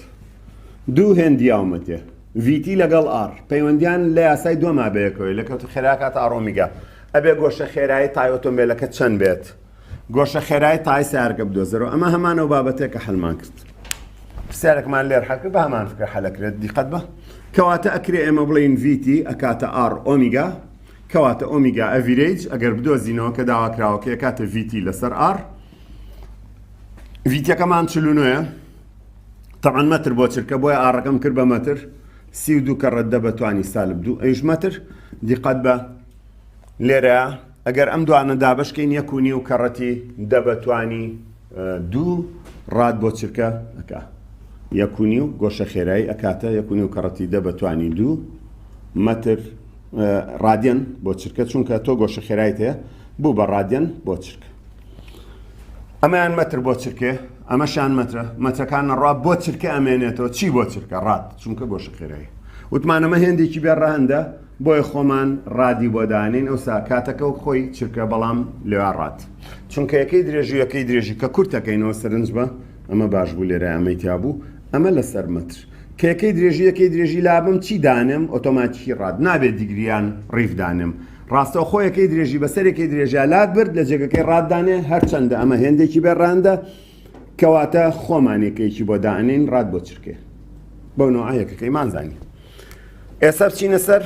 دوو هێند یاومەتێ VT لەگەڵ R پەیوەندیان لە یاسای دووەما بەیەکەوەی لێکەوتە خێراکات R omega ئەبێ گۆشە خێرایی تای ئۆتۆمبیلەکە چەند بێت گۆشە خێرای تای سیارەکە بدۆزەرەوە ئەمە هەمان ئەو بابەتەیە کە حەلمان کرد پرسیارێکمان لێر حەل کرد بە هەمان فکرە حەلەکرێت دیقەت بە کەواتە ئەکرێ ئێمە بڵێین VT ئەکاتە R omega کەواتە omega average ئەگەر بدۆزینەوە کە داواکراوەکە ئەکاتە VT لەسەر R VT ەکەمان چلونۆیە طبعا مەتر بۆ چرکە بۆیە R ەکەم کرد بە مەتر 32 کەڕەت دە بەتوانی سالب دوو ئەیش مەتر دیقەت بە لێرە ئەگەر ئەم دوانە دابەشکەین یەک و نیو کەڕەتی دە بە توانی دوو rad بۆ چرکە ئەکا یەک و نیو گۆشە خێرایی ئەکاتە یەک و نیو کەڕەتی دە بە توانی دوو مەتر ڕادیەن بۆ چرکە چونکە تۆ گۆشە خێرایت هەیە بوو بە ڕادیەن بۆ چرکە ئەمەیان مەتر بۆ چرکێ ئەمەشان مەترە مەترەکان نەڕوا بۆ چرکە ئەمێنێتەوە چی بۆ چرکە rad چونکە گۆشە خێرایی وتمان ئەمە هێندێکی بێ ڕەهەندە بۆیە خۆمان rad ی بۆ دانین ئەوسا کاتەکە و خۆی چرکە بەڵام لەوێ rad چونکە یەکەی درێژی یەکەی درێژی کە کورتەکەینەوە سەرنج بە ئەمە باش بوو لێرە ئەمەی تیا بوو ئەمە لەسەر مەتر کە یەکەی درێژی یەکەی درێژی لابم چی دانێم ئۆتۆماتیکی rad نابێت دیگریان ڕیف دانێم ڕاستەوخۆ یەکەی درێژی بەسەر یەکەی درێژیا لات برد لە جێگەکەی rad دانێ هەرچەندە ئەمە هێندێکی بێ ڕەهەندە کەواتە خۆمان یەکەیەکی بۆ دانین rad بۆ چرکێ بەو نوعە یەکەکەیمان زانی ئێستا بچینە سەر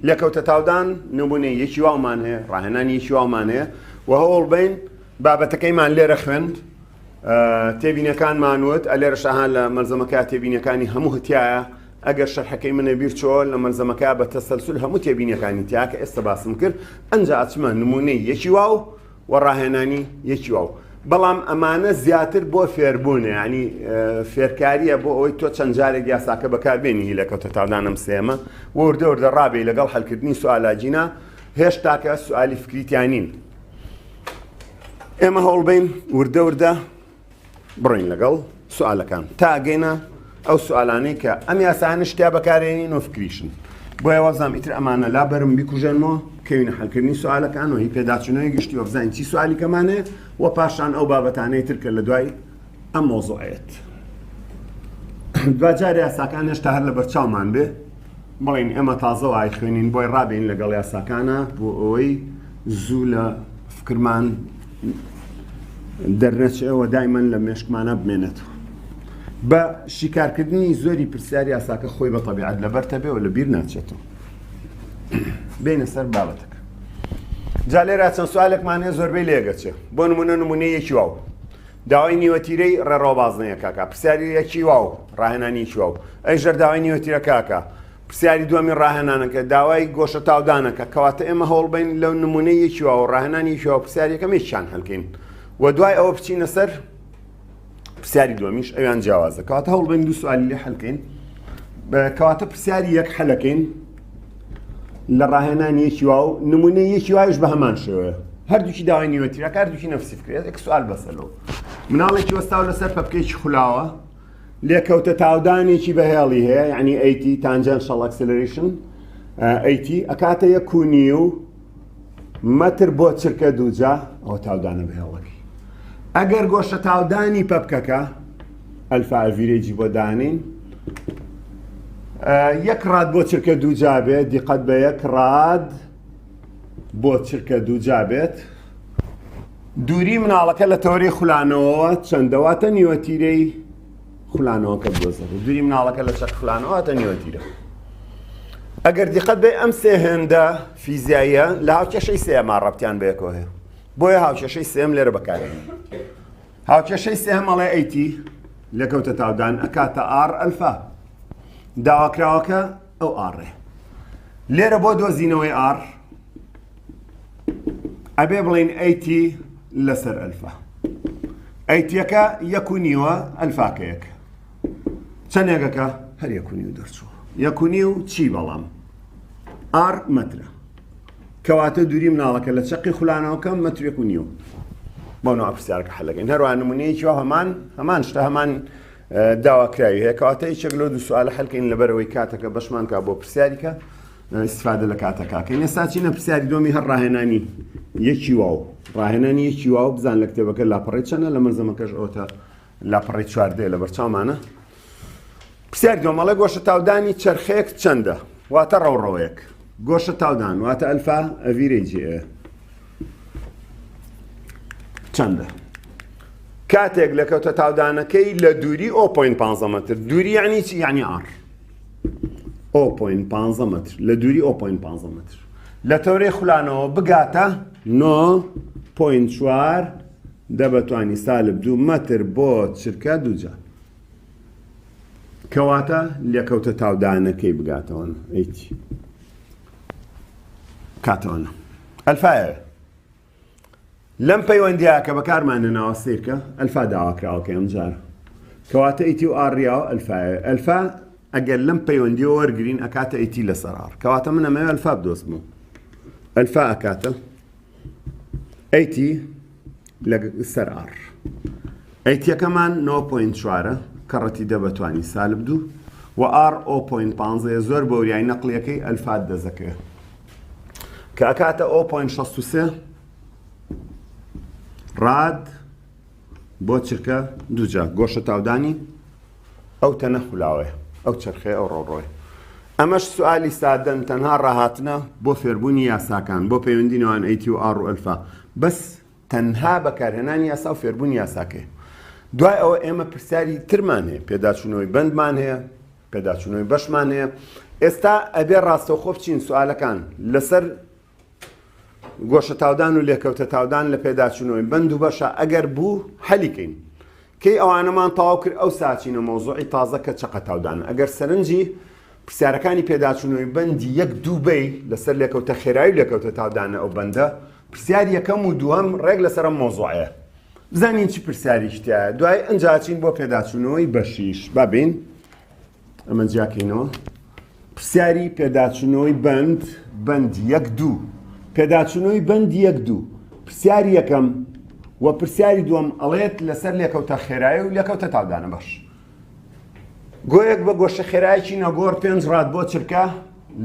لێکەوتە تاودان نمونەی یەکی واومان هەیە ڕاهێنانی یەکی واومان هەیە و هەوڵ بین بابەتەکەیمان لێرە خوێند تێبینەکانمان وت ئەلێرە شەهان لە مەلزەمەکە تێبینەکانی هەموو هتیایە ئەگەر شەرحەکەی منە بیر چۆ لە مەلزەمەکە بە تەسەلسول هەموو تێبینەکانی تیا کە ئێستا باسم کرد ئەنجا ئەچمە نمونەی یەکی واو و ڕاهێنانی یەکی واو بەڵام ئەمانە زیاتر بۆ فێربوونە ینی فێرکاریە بۆ ئەوەی تۆ چەند جارێک یاساکە بەکاربێنی هی لەکەوتە تاودانم سێمە وردە وردە ڕابێ لەگەڵ حلکردنی سوئالاجینا هێشتاکە سوالی فکریتیانین ئێمە هەوڵبین وردە وردە بڕۆین لەگەڵ سوالەکان تا ئەگەینە ئەو سوالانەی کە ئەم یاسایانە شتیا بەکارێنین و فکریشن بۆیە وابزانم ئیتر ئەمانە لا بەرم بیکوژێنمەوە کەوینە حلکردنی سوالەکان و هی پێداچوونەوەی گشتی وەبزانین چی سوالی کەمانەیە و پاشان ئەو بابەتانەی تر کە لە دوای ئەم مۆزوعێت دواجار یاساکان هێشتا هەر لە بەرچاومان بێ بڵین ئێمە تازە وای خوێنین بۆی ڕابین لەگەڵ یاساکانە بۆ ئەوەی زوو لە فکرمان دەرنەچێەوە دایمەن لە مێشکمانە بمێنێتەوە بە شیکارکردنی زۆری پرسیار یاساکە خۆی بە تەبیعەت لەبەرتە بێ و لە بیر ناچێتەوە بینە سەر بابەتەکە جا لێرا چەند سوالێکمان هەیە زۆربەی لێگەچێ بۆ نمونە نمونەی یەکی واو داوای نیوەتیرەی ڕێڕەوە بازنەیە کاکە پرسیاری یەکی واو ڕاهێنانی یەکی واو ئەی ژەر داوای نیوەتیرە کاکە پرسیاری دووەمی ڕاهێنانەکە داوای گۆشە تاودانەکە کەواتە ئێمە هەوڵبین لەو نمونەی یەکی واو ڕاهێنانی یەکی واو پرسیاری یەکەم یەکیان هەلکەین و دوای ئەوە بچینە سەر پرسیاری دووەمیش ئەویان جیاوازە کەواتە هەوڵبین دوو سوالی لێ حلکەین کەواتە پرسیاری یەک حلەکەین لە ڕاهێنانی یەکی واو نمونەی یەکی وایش بە هەمان شێوەیە هەردووکی داوای نیوەتیرەکە هەردووکی نەفسی فکرێت یەک سوال بەسەلەوە مناڵێکی وەستاو لەسەر پەپکێکی خولاوە لێکەوتە تاودانێکی بەهێڵی هەیە یعنی a t tangential acceleration a t ئەکاتە یەک و نیو مەتر بۆ چرکە دووجا ئەوە تاودانە بەهێڵەکەی ئەگەر گۆشە تاودانی پەپکەکە alpha average ی بۆ دانین یەک rad بۆ چرکە دووجا بێت دیقەت بە یەک rad بۆ چرکە دووجا بێت دووری مناڵەکە لە تەوەری خولانەوەوە چەندە واتە نیوەتیرەی خولانەوەکە بدۆزەوە دووری مناڵەکە لە چەق خولانەوە واتە نیوەتیرە ئەگەر دیقەت بێ ئەم سێ هێندە فیزیاییە لە هاوکێشەی سێما ڕەبتیان بەیەکەوە هەیە بۆیە هاوکێشەی سێم لێرە بەکارێنین هاوکێشەی سێهەم ئەڵێ a t لێکەوتە تاودان ئەکاتە R alpha داواکراوەکە ئەو R ێ لێرە بۆ دۆزینەوەی R ئەبێ بڵین a t لەسەر alpha. AT یەکە یەک و نیوە ئەلفاکە یەک چەندێکەکە هەر یەک و نیو دەرچوو یەک و نیو چی بەڵام R مەترە کەواتە دووری مناڵەکە لە چەقی خولانەوەکە مەترێک و نیو بۆ نوع پرسیارەکە حەلەکەین هەروە نمونەیەکی وا هەمان هەمان شتە هەمان داواکراوی هەیە کەواتە یەکێک لەو دوو سوالە حەلکەین لەبەرەوەی کاتەکە بەشمان کا بۆ پرسیاریکە ئیسفادە لە کاتەکەکەین ئێستا چینە پرسیاری دۆمی هەر ڕاهێنانی یەکی واو ڕاهێنانی یەکی واو بزان لە کتێبەکە لاپەڕی چەنە لە مەلزەمەکەش ئەوتە لاپەڕی چواردەیە لە بەرچاومانە پرسیار دۆمەڵێ گۆشە تاودانی چەرخەیەک چەندە واتە ڕەوڕەوەیەک گۆشە تاودان واتە ئەلفا ئەڤیرەی جێ چەندە کاتێک لە کەوتە تاودانەکەی لە دووری 0.15 مەتر دووری یعنی چی یعنی R 0.15 مەتر لە دووری 0.15 مەتر لە تەورەی خولانەوە بگاتە 9.4 دە بەتوانی سالب دوو مەتر بۆ چرکە دووجا کەواتە لێکەوتە تاودانەکەی بگاتەوە AT کاتەوەنە ئەلفایە لەم پەیوەندیە کە بەکارمان هێناوە سەیرکە ئەلفا داواکراوەکەی ئەم جارە کەواتە AT و R یاوە ئەلفایە ئەلفا ئەگەر لەم پەیوەندیەوە وەرگین ئەکاتە AT لەسەر R کەواتە من ئەمەوێ ئەلفا بدۆزمەوە ئەلفا ئەکاتە AT لەسەر R AT یەکەمان 9.4 کەڕەتی دە بەتوانی سالب دوو و R 0.15 زۆر بەوریای نەقلیەکەی ئەلفات دەزەکەوێت کە ئەکاتە 0.63 rad بۆ چرکە دووجا گۆشە تاودانی ئەو تەنە خولاوەیە ئەو چرخەیە ئەو ڕۆڕۆیە ئەمەش سوالی سادەن تەنها ڕاهاتنە بۆ فێربوونی یاساکان بۆ پەیوەندی نێوان AT و R و ئەلفا بەس تەنها بەکارهێنانی یاسا و فێربوونی یاساکەی دوای ئەوە ئێمە پرسیاری ترمان هەیە پێداچوونەوەی بەندمان هەیە پێداچوونەوەی بەشمان هەیە ئێستا ئەبێ ڕاستەوخۆ بچین سوالەکان لەسەر گۆشە تاودان و لێکەوتە تاودان لە پێداچوونەوەی بەند و بەشە ئەگەر بوو حەلیکەین کەی ئەوانەمان تەواو کرد ئەو ساچینە مەوزوعی تازە کە چەقە تاودان ئەگەر سەرنجی پرسیارەکانی پێداچوونەوەی بەندی یەک دوو بەی لەسەر لێکەوتە خێرایی و لێکەوتە تاودانە ئەو بەندە پرسیار یەکەم و دووەم ڕێک لەسەر ئەم مەوزوعەیە بزانین چی پرسیارێکی تایە دوای ئەنجا چین بۆ پێداچوونەوەی بەشیش با بین ئەمە جیاکەینەوە پرسیاری پێداچوونەوەی بەند بەند یەک دوو پێداچوونەوەی بەند یەک دوو پرسیاری یەکەم و پرسیاری دووەم ئەڵێت لەسەر لێکەوتە خێرایی و لێکەوتە تاودانە باش گۆیەک بە گۆشە خێرایەکی نەگۆڕ پێنج rad بۆ چرکە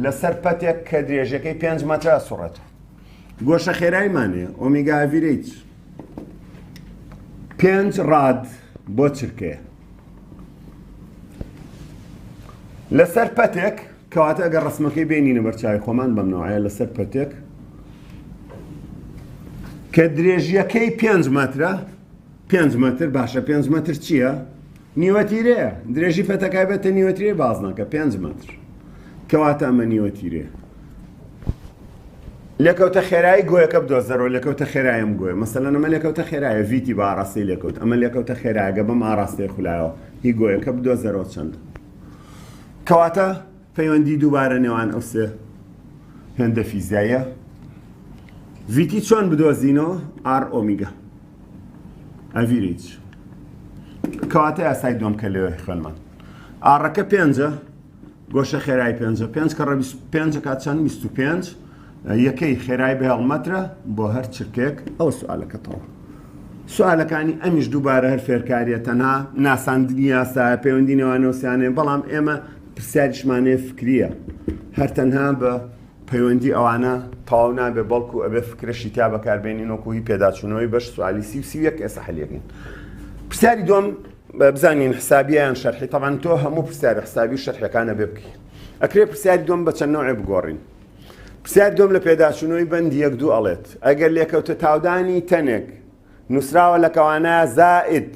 لەسەر پەتێک کە درێژەکەی پێنج مەترە سوڕێتەوە گۆشە خێرایمان هەیە omega average پێنج rad بۆ چرکەیە لەسەر پەتێک کەواتە ئەگەر ڕسمەکەی بینینە بەرچاوی خۆمان بەم نەوعەیە لەسەر پەتێک کە درێژیەکەی پێنج مەترە پێنج مەتر باشە پێنج مەتر چییە؟ نیوەتیرەیە درێژی پەتەکای بێتە نیوەتیرەی بازنەکە پێنج مەتر کەواتە ئەمە نیوەتیرەیە لێکەوتە خێرایی گۆیەکە بدۆزەرەوە لێکەوتە خێرایم گۆیە مەسەلەن ئەمە لێکەوتە خێرایە VT بە ئاراستەی لێکەوت ئەمە لێکەوتە خێرایەگە بەم ئاراستەیە خولایەوە هی گۆیەکە بدۆزەرەوە چەند کەواتە پەیوەندی دووبارە نێوان ئەو سێ هێندە فیزیاییە VT چۆن بدۆزینەوە R omega average کەواتە یاسای دووەم کە لەوێ خوێنمان R ەکە پێنجە گۆشە خێرای پێنجە پێنج کەڕە پێنج کات چەند 25 یەکەی خێرای بەهێڵ مەترە بۆ هەر چرکێک ئەو سوالەکە تەواو سوالەکانی ئەمیش دووبارە هەر فێرکاریە تەنها ناساندنی یاسایە پەیوەندی نێوانەوسیانێ بەڵام ئێمە پرسیاریشمانێ فکریە هەر تەنها بە پەیوەندی ئەوانە تەواو نابێ بەڵکو ئەبێ فکرەشی تیا بەکاربێنین وەکو هی پێداچوونەوەی بەش سوالی سی و 31 ئێستا حەلیەکەین پرسیاری دووەم بزانین حسابیە یان شەرحی تەبعەن تۆ هەموو پرسیارە حسابی و شەرحەکانە بێ بکەی ئەکرێ پرسیاری دووەم بە چەند نەوعێ بگۆڕین پرسیار دووەم لە پێداچوونەوەی بەندی یەک دوو ئەڵێت ئەگەر لێکەوتە تاودانی تەنێک نووسراوە لە کەوانە زائد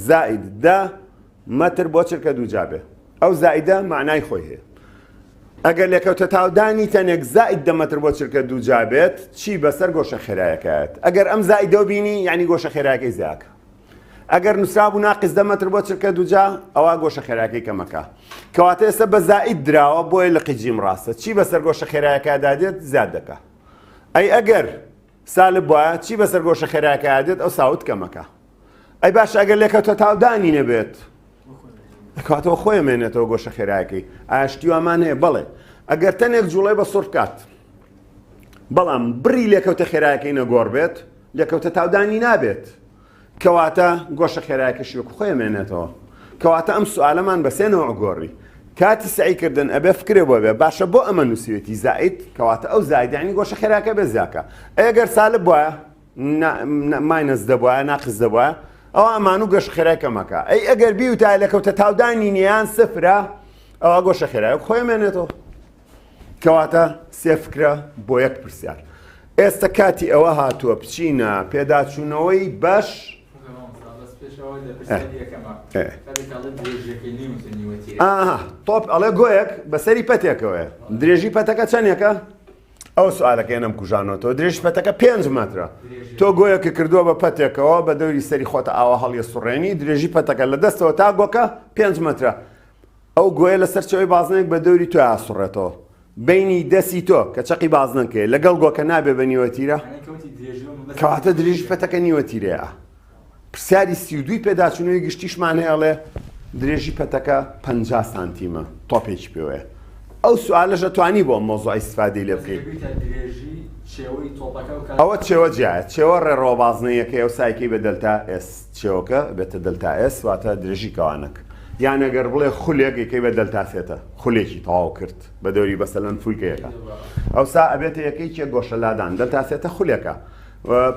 زائد دە مەتر بۆ چرکە دووجا بێ ئەو زائدە معنای خۆی هەیە ئەگەر لێکەوتە تاودانی تەنێک زائد دە مەتر بۆ چرکە دووجا بێت چی بەسەر گۆشە خێرایەکەیەت ئەگەر ئەم زائدە بینی یعنی گۆشە خێراکەی زیاکە ئەگەر نووسرابوو ناقس دە مەتر بۆ چرکە دووجا ئەوا گۆشە خێراکەی کەمەکە کەواتە ئێستا بە زائید دراوە بۆیە لقی جیم ڕاستە چی بەسەر گۆشە خێرایەکەدا دێت زیاد دەکا ئەی ئەگەر سالب وایە چی بەسەر گۆشە خێراکەیا دێت ئەو ساوت کەمەکە. ئەی باشە ئەگەر لێکەوتە تاودانی نەبێت کاتەوە خۆی مێنێتەوە گۆشە خێرایەکەی ئاشتی وامان هەیە بەڵێ ئەگەر تەنێک جوڵەی بە سڕ بکات بەڵام بڕی لێکەوتە خێرایەکەی نەگۆڕ بێت لێکەوتە تاودانی نابێت کەواتە گۆشە خێرایەکەشی وەکو خۆی ئەمێنێتەوە. کەواتە ئەم سوالەمان بە سێ نەوع گۆڕی. کاتی سەعی کردن ئەبێ فکرێ بۆ بێ باشە بۆ ئەمە نووسیوێتی زائید کەواتە ئەو زائید یعنی گۆشە خێراکە بێ زیاکە ئەی گەر سالب بوایە minus دەبوایە ناقس دەبوایە ئەوە ئەمان و گۆشە خێرای کەمەکە ئەی ئەگەر بیوتایە لە کەوتە تاودانی نیان سفرە ئەوە گۆشە خێرای خۆی مێنێتەوە. کەواتە سێ فکرە بۆ یەک پرسیار. ئێستە کاتی ئەوە هاتووە بچینە پێداچوونەوەی بەش تۆپ ئەڵێ گۆیەک بەسەری پەتێکەوەیە درێژی پەتەکە چەندێکە؟ ئەو سوالەکەی نەم کوژانەوەتەوە درێژی پەتەکە پێنج مەترە تۆ گۆیەکە کردووە بە پەتێکەوە بە دەوری سەری خۆتە ئاوا هەڵیە سوڕێنی درێژی پەتەکە لە دەستەوە تا گۆکە پێنج مەترە ئەو گۆیە لەسەر چێوەی بازنەیەک بە دەوری تۆیا ئەسوڕێتەوە. بەینی دەسی تۆ کە چەقی بازنەکەیە لەگەڵ گۆکە نابێ بە نیوە تیرە؟ کەواتە درێژی پەتەکە نیوە تیرەیە. پرسیاری 32 پێداچوونەوەی گشتیشمان هەیە ئەڵێ درێژی پەتەکە 50 سانتیمە تۆپێکی پێوەیە. ئەو سوالەش ئەتوانی بۆ ئەم مەوزوعە ئیستفادەی لێ بکەی. ئەوە چێوە جیایە چێوە ڕێڕەوە بازنەیەکەی ئەو سایکەی بە delta S چێوەکە بێتە delta S واتە درێژی کەوانەک. یان ئەگەر بڵێ خولێک یەکەی بە delta theta خولێکی تەواو کرد بە دەوری بەسەلەن فولکەیەکە ئەوسا ئەبێتە یەکەی کێ گۆشە لادان delta theta خولێکە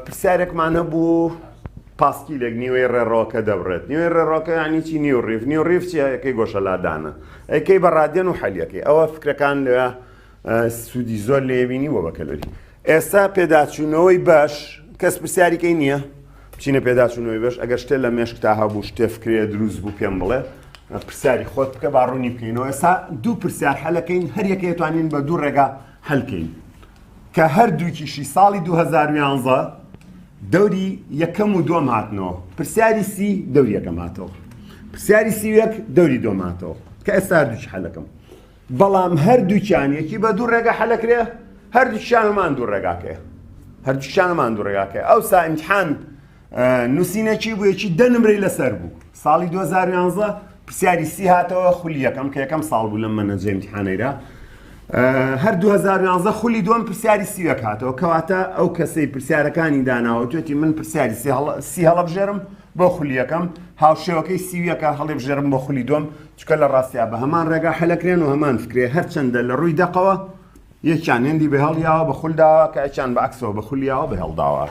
پرسیارێکمان هەبوو پاسکیلێک نیوەی ڕێڕۆکە دەبڕێت نیوەی ڕێڕۆکە ینی چی نیو ڕیف نیو ڕیف چیە یەکەی گۆشە لادانە ئەیکەی بە ڕادیەن و حەلیەکەی ئەوە فکرەکان لەوێ سوودی زۆر لێبینی بۆ بەکەلۆری ئێستا پێداچوونەوەی بەش کەس پرسیاریکەی نییە بچینە پێداچوونەوەی بەش ئەگەر شتێ لە مێشکتا هەبوو شتێ فکرێ دروست بوو پێم بڵێ پرسیاری خۆت بکە با ڕوونی بکەینەوە ئێستا دوو پرسیار حەلەکەین هەر یەکەی توانین بە دوو ڕێگا حەلکەین کە هەردووکیشی ساڵی 2011 دەوری یەکەم و دووەم هاتنەوە پرسیاری سی دەوری یەکەم هاتەوە پرسیاری سی یەک دەوری دووەم هاتەوە کە ئێستا هەردووکی حەلەکەم بەڵام هەردووکیان یەکی بە دوو ڕێگا حەلەکرێ هەردووکیان هەمان دوو ڕێگاکەیە هەردووکیان هەمان دوو ڕێگاکەیە ئەوسا ئیمتحان نووسینەکی بوو یەکی دە نمرەی لەسەر بوو ساڵی 2011 پرسیاری سی هاتەوە خولی یەکەم کە یەکەم ساڵ بوو لەم مەنەجە ئیمتحانەیرا هەر 2011 خولی دووەم پرسیاری سی یەک هاتەوە کەواتە ئەو کەسەی پرسیارەکانی داناوە توێتی من پرسیاری سی هەڵەبژێرم بۆ خولی یەکەم هاوشێوەکەی سی یەکە هەڵیبژێرم بۆ خولی دووەم چونکە لە ڕاستیا بە هەمان ڕێگا حەلەکرێن و هەمان فکرێ هەرچەندە لە ڕووی دەقەوە یەکیان هێندی بە هەڵیاوە بە خول داوە کە یەکیان بە عەکسەوە بە خولیاوە بە هێڵ داوە.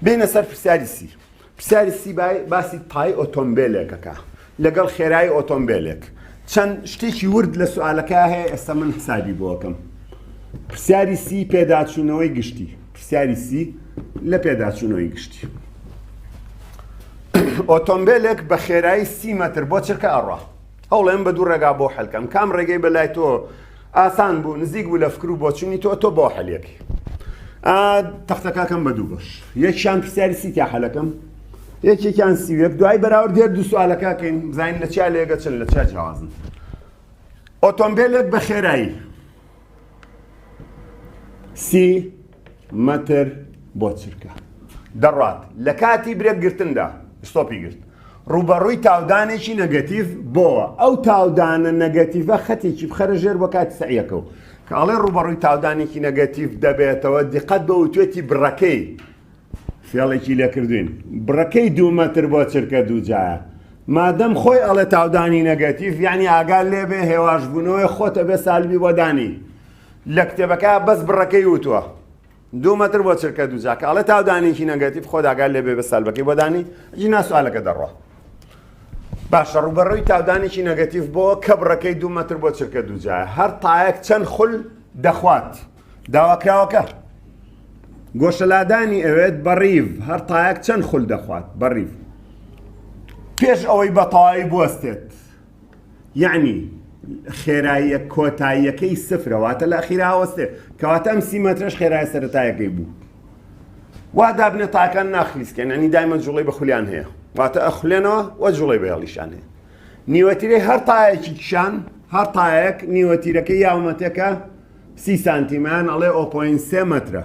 بێنە سەر پرسیاری سی. پرسیاری سی بای باسی تای ئۆتۆمبێلێکەکە لەگەڵ خێرایی ئۆتۆمبێلێک. چەند شتێکی ورد لە سوالەکە هەیە ئێستا من حسابی بۆکەم. پرسیاری سی پێداچوونەوەی گشتی. پرسیاری سی لە پێداچوونەوەی گشتی. ئۆتۆمبێلێک بە خێرایی سی مەتر بۆ چرکە ئەڕوا. هەوڵێم بە دوو ڕێگا بۆ حەلکەم کام ڕێگەی بە لای تۆ ئاسان بوو نزیک بوو لە فکر و بۆچوونی تۆ تۆ بۆ حەلێکی تەختەکەکەم بە دوو بەش یەکیان پرسیاری سی تیا حەلەکەم یەکێکیان 31 دوای بەراورد هەر دوو سوالەکەکەین بزانین لە چیا لێگە چن لە چیا جیاوازن ئۆتۆمبیلێک بە خێرایی سی مەتر بۆ چرکە دەڕات لە کاتی برێک گرتندا stop ی گرت ڕووبەڕووی تاودانێکی negative بۆوە ئەو تاودانە negative ە خەتێکی بخەرە ژێر بۆ کاتی سەعیەکە و کە ئەڵێ ڕووبەڕووی تاودانێکی negative دەبێتەوە دیقەت بە وتوێتی بڕەکەی فێڵێکی لێکردوین بڕەکەی دوو مەتر بۆ چرکە دووجایە مادەم خۆی ئەڵێ تاودانی negative یعنی ئاگا لێبێ هێواشبوونەوەی خۆتە بێ سالبی بۆ دانی لە کتێبەکە بەس بڕەکەی وتووە دوو مەتر بۆ چرکە دووجا کە ئەڵێ تاودانێکی negative خۆت ئاگات لێ بێ بە سالبەکەی بۆ دانی جینا سوالەکە دەڕوا باشە ڕووبەڕووی تاودانێکی negative بۆ کە بڕەکەی دوو مەتر بۆ چرکە دووجایە هەر تایەک چەند خول دەخوات داواکراوەکە گۆشەلادانی ئەوێت بەڕیڤ هەر تایەک چەند خول دەخوات بەڕیڤ پێش ئەوەی بە تەواوی بوەستێت یەعنی خێراییە کۆتاییەکەی سفرە واتە لە ئەخیرا ئەوەستێ کەواتە ئەم سی مەترەش خێرایە سەرەتایەکەی بوو وا دابنێ تاکان ناخلیسکێن ئەنی دایمە جوڵەی بە خولیان هەیە واتە ئەخولێنەوە وە جوڵەی بە هێڵیشان هەیە نیوەتیرەی هەر تایەکی کشان هەر تایەک نیوەتیرەکەی یاومەتێکە سی سانتیمان ئەڵێ ئۆ پۆین سێ مەترە.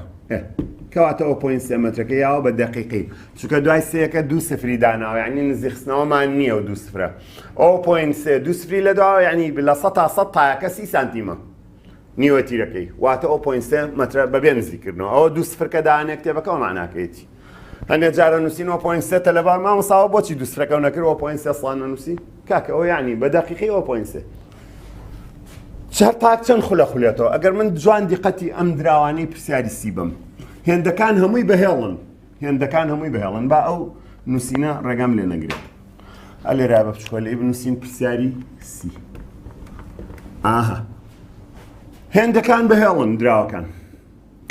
کەواتە o point سێ مەترەکە یاوە بە دەقیقی چونکە دوای سێیەکە دوو سفری داناوە یعنی نزیخستنەوەمان نییە و دوو سفرە o point سێ دوو سفری لە دواوە یعنی لە 100% تایەکە سی سانتیمە نیوە تیرەکەی واتە o point سێ مەترە بەبێ نزیکردنەوە ئەوە دوو سفرکە دانێ کتێبەکەەوە معناکەیەتی هەندێک جارە نووسین o point سێ تەلەبا مامۆساوە بۆچی دوو سفرەکە نەکرد o point سێ سڵان نەنووسی کاکە ئەو یعنی بە دەقیقی o point سێ چەر تاک چەند خولە خولێتەوە ئەگەر من جوان دیقەتی ئەم دراوانەی پرسیاری سی بم هێندەکان هەمووی بەهێڵن هێندەکان هەمووی بەهێڵن با ئەو نووسینە ڕێگام لێ نەگرێت ئەلێرا بە بچکۆلەی بنووسین پرسیاری سی ئاها هێندەکان بەهێڵن دراوەکان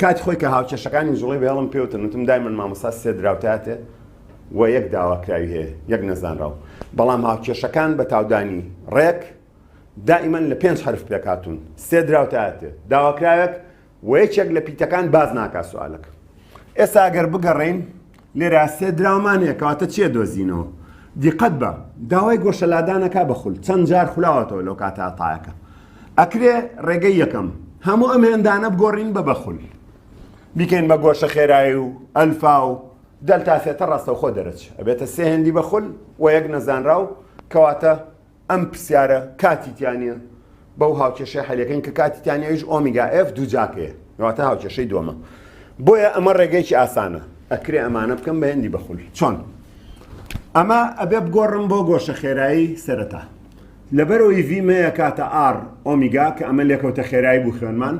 کاتی خۆی کە هاوکێشەکانی جوڵەی بەهێڵم پێوتن وتم دای من مامۆستا سێ دراوتاتێ و یەک داواکراوی هەیە یەک نەزانراو بەڵام هاوکێشەکان بە تاودانی ڕێک دائیمەن لە پێنج حەرف پێکهاتوون سێ دراو تاتێ داواکراوێک و یەکێک لە پیتەکان باز ناکا سوالەکە ئێستا ئەگەر بگەڕین لێرە سێ دراومان هەیە کەواتە چیە دۆزینەوە دیقەت بە داوای گۆشەلادانەکە بە خول چەند جار خولاوەتەوە لەو کاتە تایەکە ئەکرێ ڕێگەی یەکەم هەموو ئەم هێندانە بگۆڕین بە بەخول بیکەین بە گۆشە خێرایی و ئەلفا و دەلتا ثێتا ڕاستەوخۆ دەرەچ ئەبێتە سێ هێندی بە خول و یەک نەزانراو کەواتە ئەم پرسیارە کاتی تیا نییە بەو هاوکێشەی حەلەکەین کە کاتی تیا نییە ئەویش ئۆمیگا ئێف دوو جاکەیە واتە هاوکێشەی دووەمە بۆیە ئەمە ڕێگەیەکی ئاسانە ئەکرێ ئەمانە بکەم بە هێندی بەخول چۆن ئەمە ئەبێ بگۆڕم بۆ گۆشە خێرایی سەرەتا لەبەرەوەی ڤیم هەیە کاتە R ئۆمیگا کە ئەمە لێکەوتە خێرایی بوو خوێنمان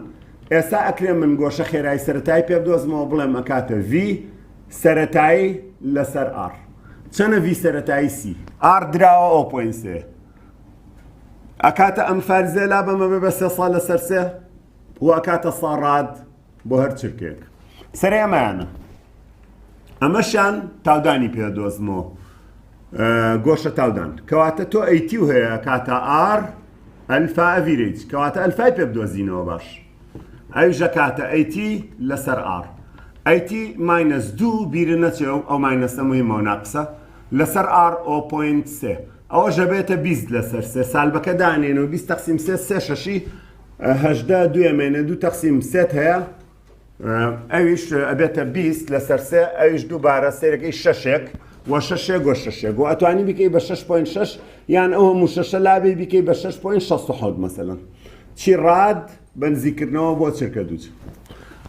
ئێستا ئەکرێ من گۆشە خێرایی سەرەتایی پێ بدۆزمەوە بڵێم ئەکاتە V سەرەتایی لەسەر R چەنە V سەرەتایی سی؟ R دراوە o point سێ ئەکاتە ئەم فارزێ لا بەمە بێ بە سێ سا لەسەر سێ و ئەکاتە سا rad بۆ هەر چرکێک سەرێ ئەمەیانە ئەمەشیان تاودانی پێ دۆزمەوە گۆشە تاودان کەواتە تۆ ئەیتی و هەیە کاتە R ئەلفا average کەواتە ئەلفای پێ بدۆزینەوە باش ئەویش ئەکاتە AT لەسەر R AT minus دوو بیرت نەچێ ئەو minus ە مهمە و ناقسە لەسەر R o point سێ ئەوەش ئەبێتە 20 لەسەر سێ سالبەکە دانێن و 20 تەقسیم سێ سێ شەشی هەژدە دوێ مێنێ دوو تەقسیم سێت هەیە ئەویش ئەبێتە 20 لەسەر سێ ئەویش دووبارە سێرەکەی شەشێک و شەشێک و شەشێک و ئەتوانی بیکەی بە 6.6 یان ئەو هەموو شەشە لابێ بیکەی بە 6.67 مەسەلەن چی rad بە نزیککردنەوە بۆ چرکە دوو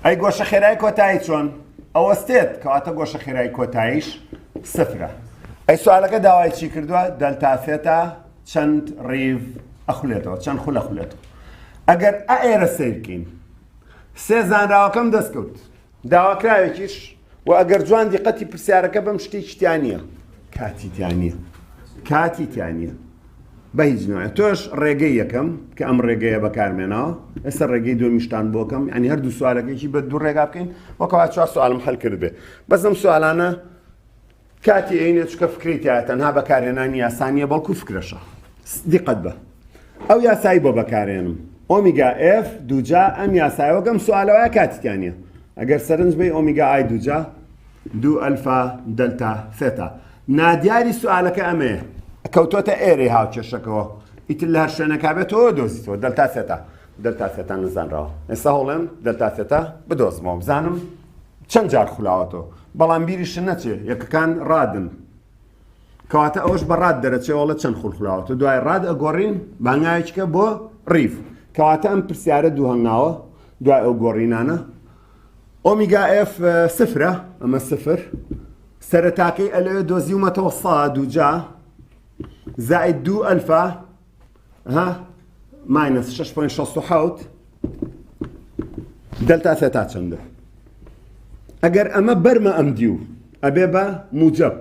ئەی گۆشە خێرای کۆتایی چۆن ئەوەستێت کەواتە گۆشە خێرای کۆتاییش سفرە ئەی سوالەکە داوای چی کردووە delta theta چەند rev ئەخولێتەوە چەند خول ئەخولێتەوە ئەگەر ئەئێرە سیرکەین سێ زانراوەکەم دەستکەوت داواکراوێکیش و ئەگەر جوان دیقەتی پرسیارەکە بەم شتێکی تیا نییە کاتی تیا نییە کاتی تیا نییە بە هیچ نوێ تۆش ڕێگەی یەکەم کە ئەم ڕێگەیە بەکارمێنەوە ئێستا ڕێگەی دومیشتان بۆکەم ینی هەردوو سوالەکەیکی بە دوو ڕێگا بکەین وەکەوا چوار سوالم حل کرد بێ بەس ئەم سوالانە کاتی ئەینێ چکە فکری تایە تەنها بەکارهێنانی یاسا نییە بەڵکو فکرەشە دیقەت بە ئەو یاسایی بۆ بەکارێنم ئۆمیگا F دووجا ئەم یاسایە وەک ئەم سوالەوە کاتیان نییە ئەگەر سەرنج بەی ئۆمیگا I دووجا دوو ئەلفا دەلتا ثێتا نادیاری سوالەکە ئەمەیە کەوتۆتە ئێرەی هاوکێشەکەوە ئیتر لە هەر شوێنەکە بێتەوە دۆزیتەوە دەلتا ثێتا دەلتا ثێتا نەزانراوە ئێستا هەوڵێم دەلتا ثێتا بدۆزمەوە بزانم چەند جار خولاوەتەوە بەڵام بیریشت نەچێ یەکەکان rad ن کەواتە ئەوەش بە rad دەرەچێ وەڵە چەند خول خولاوەتە دوای rad ئەگۆڕین بانگاوێکە بۆ rev کەواتە ئەم پرسیارە دوو هەنگاوە دوای ئەو گۆڕینانە ئۆمیگا F سفرە ئەمە سفر سەرەتاکەی ئەلەوێ دۆزیومەتەوە سا دووجا زائد دوو ئەلفا ها minus 6.67 دەلتا ثێتا چەندە ئەگەر ئەمە بەرمە ئەم دیو ئەبێ بە موجب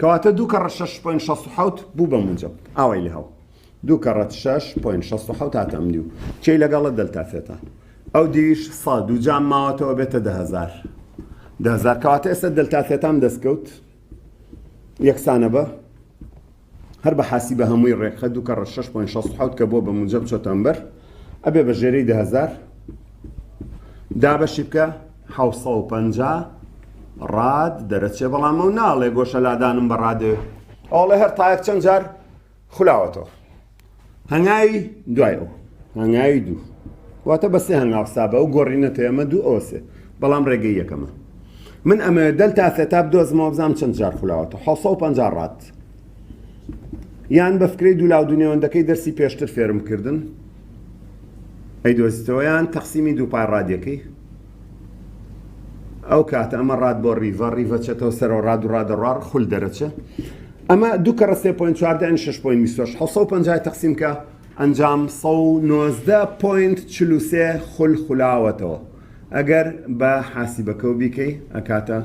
کەواتە دوو کەڕە 6.67 بوو بە موجب ئاوای لێ هەڵ دوو کەڕەت 6.67 هاتە ئەم دیو کێی لەگەڵە دەلتا ثێتا ئەو دیویش سا دوو جام ماوەتەوە بێتە دههزار دههزار کەواتە ئێستا دەلتا ثێتام دەستکەوت یەکسانە بە هەر بە حاسیبە هەمووی ڕێکخە دوو کەڕە شەش point 67 کە بۆ بە موجەب چۆتە ئەمبەر ئەبێ بە ژێرەی 10000 دابەشی بکە 750 rad دەرەچێ بەڵام ئەو ناڵێ گۆشە لادانم بە rad ێ ئەوڵێ هەر تایەک چەند جار خولاوەتەوە هەنگاوی دوای ئەو هەنگاوی دوو واتە بە سێ هەنگاو حسابە ئەو گۆڕینەتە ئەمە دوو ئەوە سێ. بەڵام ڕێگەی یەکەمە. من ئەمەوێت delta theta بدۆزمەوە بزانم چەند جار خولاوەتە 750 rad. یان بە فکرەی دوولاو دوو نێوەندەکەی دەرسی پێشتر فێرم کردن ئەیدۆزیتەوە یان تەقسیمی دوو pi rad ەکەی ئەو کاتە ئەمە rad بۆ ڕیڤە ڕیڤە چێتەوە سەرەوە rad و ڕادەڕار خول دەرەچێ ئەمە دوو کەڕە سێ point چواردە یانی شەش point 28 750 تەقسیم کە ئەنجام 119.43 خول خولاوەتەوە ئەگەر بە حاسیبەکەو بیکەی ئەکاتە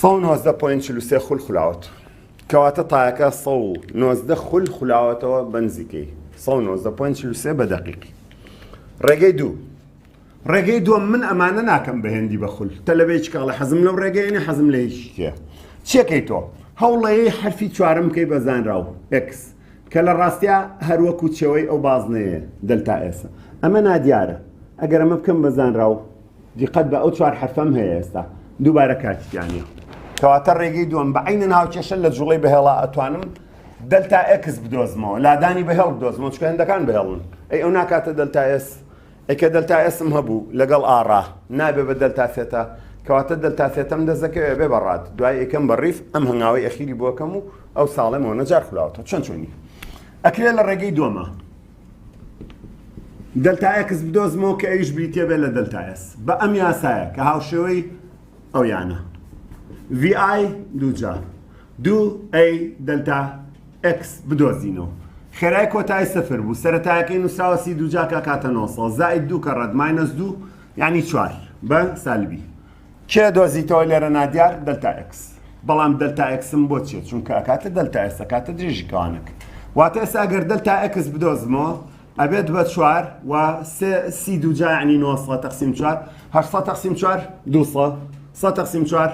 119.43 خول خولاوەت کەواتە تایەکە 119 خول خولاوەتەوە بەنزیکەی 119.43 بە دەقیقی ڕێگەی دوو ڕێگەی دووەم من ئەمانە ناکەم بە هێندی بە خول تەلەبەیەکی کاڵە حەزم لەو ڕێگەیە نیە حەزم لە هیچ تیە چیەکەی تۆ هەوڵەیەی حەرفی چوارەم بکەی بە زانراو X کە لە ڕاستیا هەر وەکو چێوەی ئەو بازنەیە delta S ە ئەمە نادیارە ئەگەر ئەمە بکەم بە زانراو دیقەت بە ئەو چوار حەرفەم هەیە ئێستا دووبارە کاتی تیا نیە کەواتە ڕێگەی دووەم بە عەینەن هاوکێشە لە جوڵەی بەهێڵا ئەتوانم delta X بدۆزمەوە لادانی بەهێڵ بدۆزمەوە چونکە هێندەکان بەهێڵن ئەی ئەو ناکاتە delta S ئەی کە delta S م هەبوو لەگەڵ R ا نابێ بە delta theta کەواتە delta theta م دەست دەکەوێ ئەبێ بە rad دوای ئەیکەم بە ڕیف ئەم هەنگاوەی ئەخیری بۆ ئەکەم و ئەو ساڵێم ئەوەنە جار خولاوەتەوە چۆن چۆنی ئەکرێ لە ڕێگەی دووەمە delta X بدۆزمەوە کە ئەویش بریتیە بێت لە delta S بە ئەم یاسایە کە هاوشێوەی ئەو یانە VI دووجا دوو A delta X بدۆزینەوە. خێرای کۆتای سفر بوو سەرەتایەکەی نووسراوە سی دووجا کە کاتە 900 زائد دوو کەڕەت minus دوو یعنی چوار بە سالبی کێ دۆزیتەوە لێرە نادیار delta X بەڵام delta X م بۆ چیە چونکە ئەکاتە delta S ئەکاتە درێژی کەوانەکە واتە ئێستا ئەگەر delta X بدۆزمەوە ئەبێت بە چوار و سێ سی دووجا یعنی 900 تەقسیم چوار 800 تەقسیم چوار 200 100 تەقسیم چوار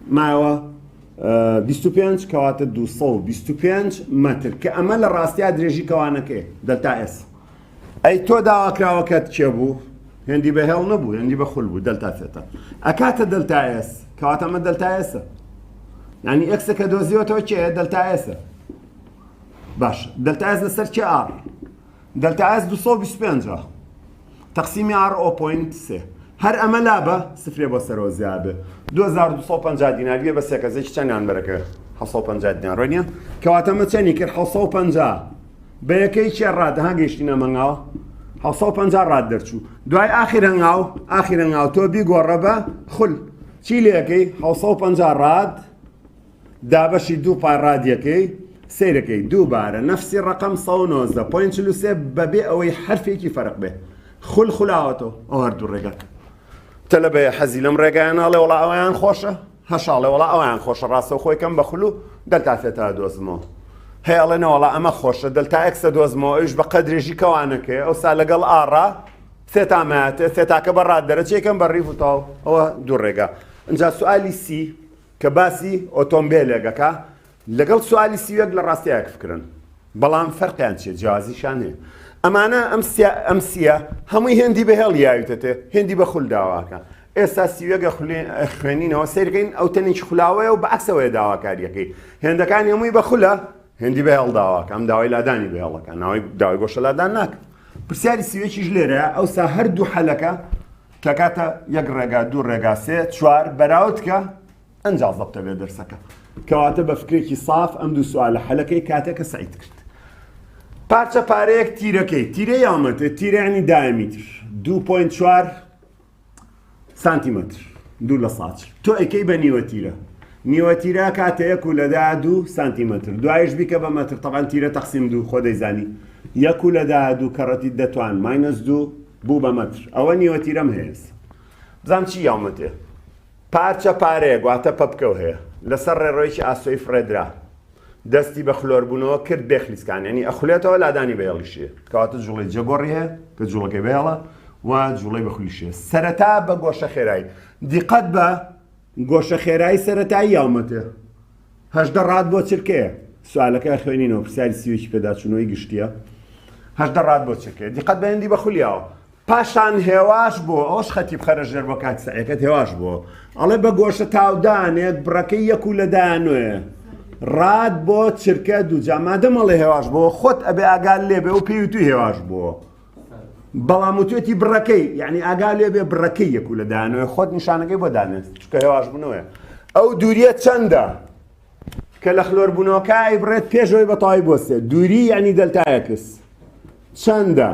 مایەوە 25 کەواتە 225 مەتر کە ئەمە لە ڕاستیا درێژی کەوانەکەی delta S ئەی تۆ داواکراوەکەت کێ بوو هێندی بە هێڵ نەبوو هێندی بە خول بوو delta theta ئەکاتە delta S کەواتە ئەمە delta S ە یعنی X ەکە دۆزیوەتەوە کێ delta S ە باش delta S لەسەر کێ R delta S 225 تەقسیمی R o point سێ هەر ئەمە لابە سفرێ بۆ سەرەوە زیاد بێ 2250 دینار بێ بە سێ کەسێکی چەندیان بەرەکە 750 دینار وەنیە کەواتە ئەمە چەنی کرد 750 بە یەکەی کێ rad ها گەیشتینە مەنگاو 750 rad دەرچوو دوای ئاخر هەنگاو ئاخر هەنگاو تۆ بیگۆڕە بە خول چی لەکەی 750 rad دابەشی دوو pi rad ەکەی سەیرەکەی دووبارە نەفسی ڕەقەم 119 point 43 بەبێ ئەوەی حەرفێکی فەرق بێ خول خولاوەتەوە ئەو هەردوو ڕێگا تەلەبەیە حەزی لەم ڕێگایان ئەڵێ وەڵا ئەویان خۆشە هەشاڵێ وەڵا ئەویان خۆشە ڕاستە خۆی کەم بە خول و delta theta دۆزمەوە هەیە ئەڵێ نەوەڵا ئەمە خۆشە delta X ە دۆزمەوە ئەویش بە قەدرێژی کەوانەکەی ئەوسا لەگەڵ R ا theta ماتێ theta کە بە rad دەرەچێکم بە ڕیف و تاو ئەوە دوو ڕێگا ئینجا سوالی سی کە باسی ئۆتۆمبێلێک ئەکا لەگەڵ سوالی 31 لە ڕاستیا یەک فکرن بەڵام فەرقیان چیە جیاوازیشان هەیە ئەمانە ئەم سیا ئەم سیە هەمووی هێندی بە هێڵ یاویتەتێ هێندی بە خول داواکە ئێستا سیوەگە خوێنینەوە سەیرکەین ئەو تەنێکی خولاوەیە و بەعکسەوەیە داواکاریەکەی هێندەکانی هەمووی بە خولە هێندی بە هێڵ داواکە ئەم داوای لادانی بە هێڵەکە ناوی داوای گۆشە لادان ناکە پرسیاری سیوەکیش لێرە ئەوسا هەردوو حەلەکە کەکاتە یەک ڕێگا دوو ڕێگا سێ چوار بەراورد کە ئەنجا زەبتە بێ دەرسەکە کەواتە بە فکرێکی ساف ئەم دوو سوالە حەلەکەی کاتێک کە سەعیت کرد پارچە پارەیەک تیرەکەی تیرە یامەتێ تیرە ینی diameter 2.4 سانتیمەتر دوو لە ساچ تۆ ئەیکەی بە نیوە تیرە نیوە تیرە کاتە یەک و لەدا دوو سانتیمەتر دوایش بیکە بە مەتر تەبعەن تیرە تەقسیم دوو خۆ دەیزانی یەک و لەدا دوو کەڕەتی دەتوان minus دوو بوو بە مەتر ئەوە نیوە تیرەم هەیە بزانم چی یاومەتێ پارچە پارەیەک واتە پەپکەو هەیە لەسەر ڕێڕەوێکی ئاسۆیی فڕێدرا دەستی بە خلۆربوونەوە کرد بێ خلیسکان یعنی ئەخولێتەوە لادانی بەهێڵیشێ کەواتە جوڵەی جێگۆڕی هەیە کە جوڵەکەی بەهێڵە و جوڵەی بە خولیشێ سەرەتا بە گۆشە خێرایی دیقەت بە گۆشە خێرایی سەرەتایی یاومەتێ 18 rad بۆ چرکەیە سوالەکە خوێنینەوە پرسیاری سیوێکی پێداچوونەوەی گشتیە 18 rad بۆ چرکەیە دیقەت بە هێندی بە خولیاوە پاشان هێواش بۆ ئەوەش خەتی بخەرە ژێر بۆ کاتی سەعیەکەت هێواش بۆ ئەڵێ بە گۆشە تاودانێک بڕەکەی یەک و لە دانوێ rad بۆ چرکە دووجا مادەم ئەڵێ هێواش بۆ خۆت ئەبێ ئاگال لێبێ و پێی تو هێواش بۆ. بەڵام وتوێتی بڕەکەی یعنی ئاگا لێ بێ بڕەکەی یەک و لە دانەوەی خۆت نیشانەکەی بۆ دانێت چونکە هێواش بوونەوەیە ئەو دووریە چەندە کە لە خلۆربوونەوەکە ئەیبڕێت پێش ئەوەی بە تەواوی بوەستێت دووری یعنی delta x چەندە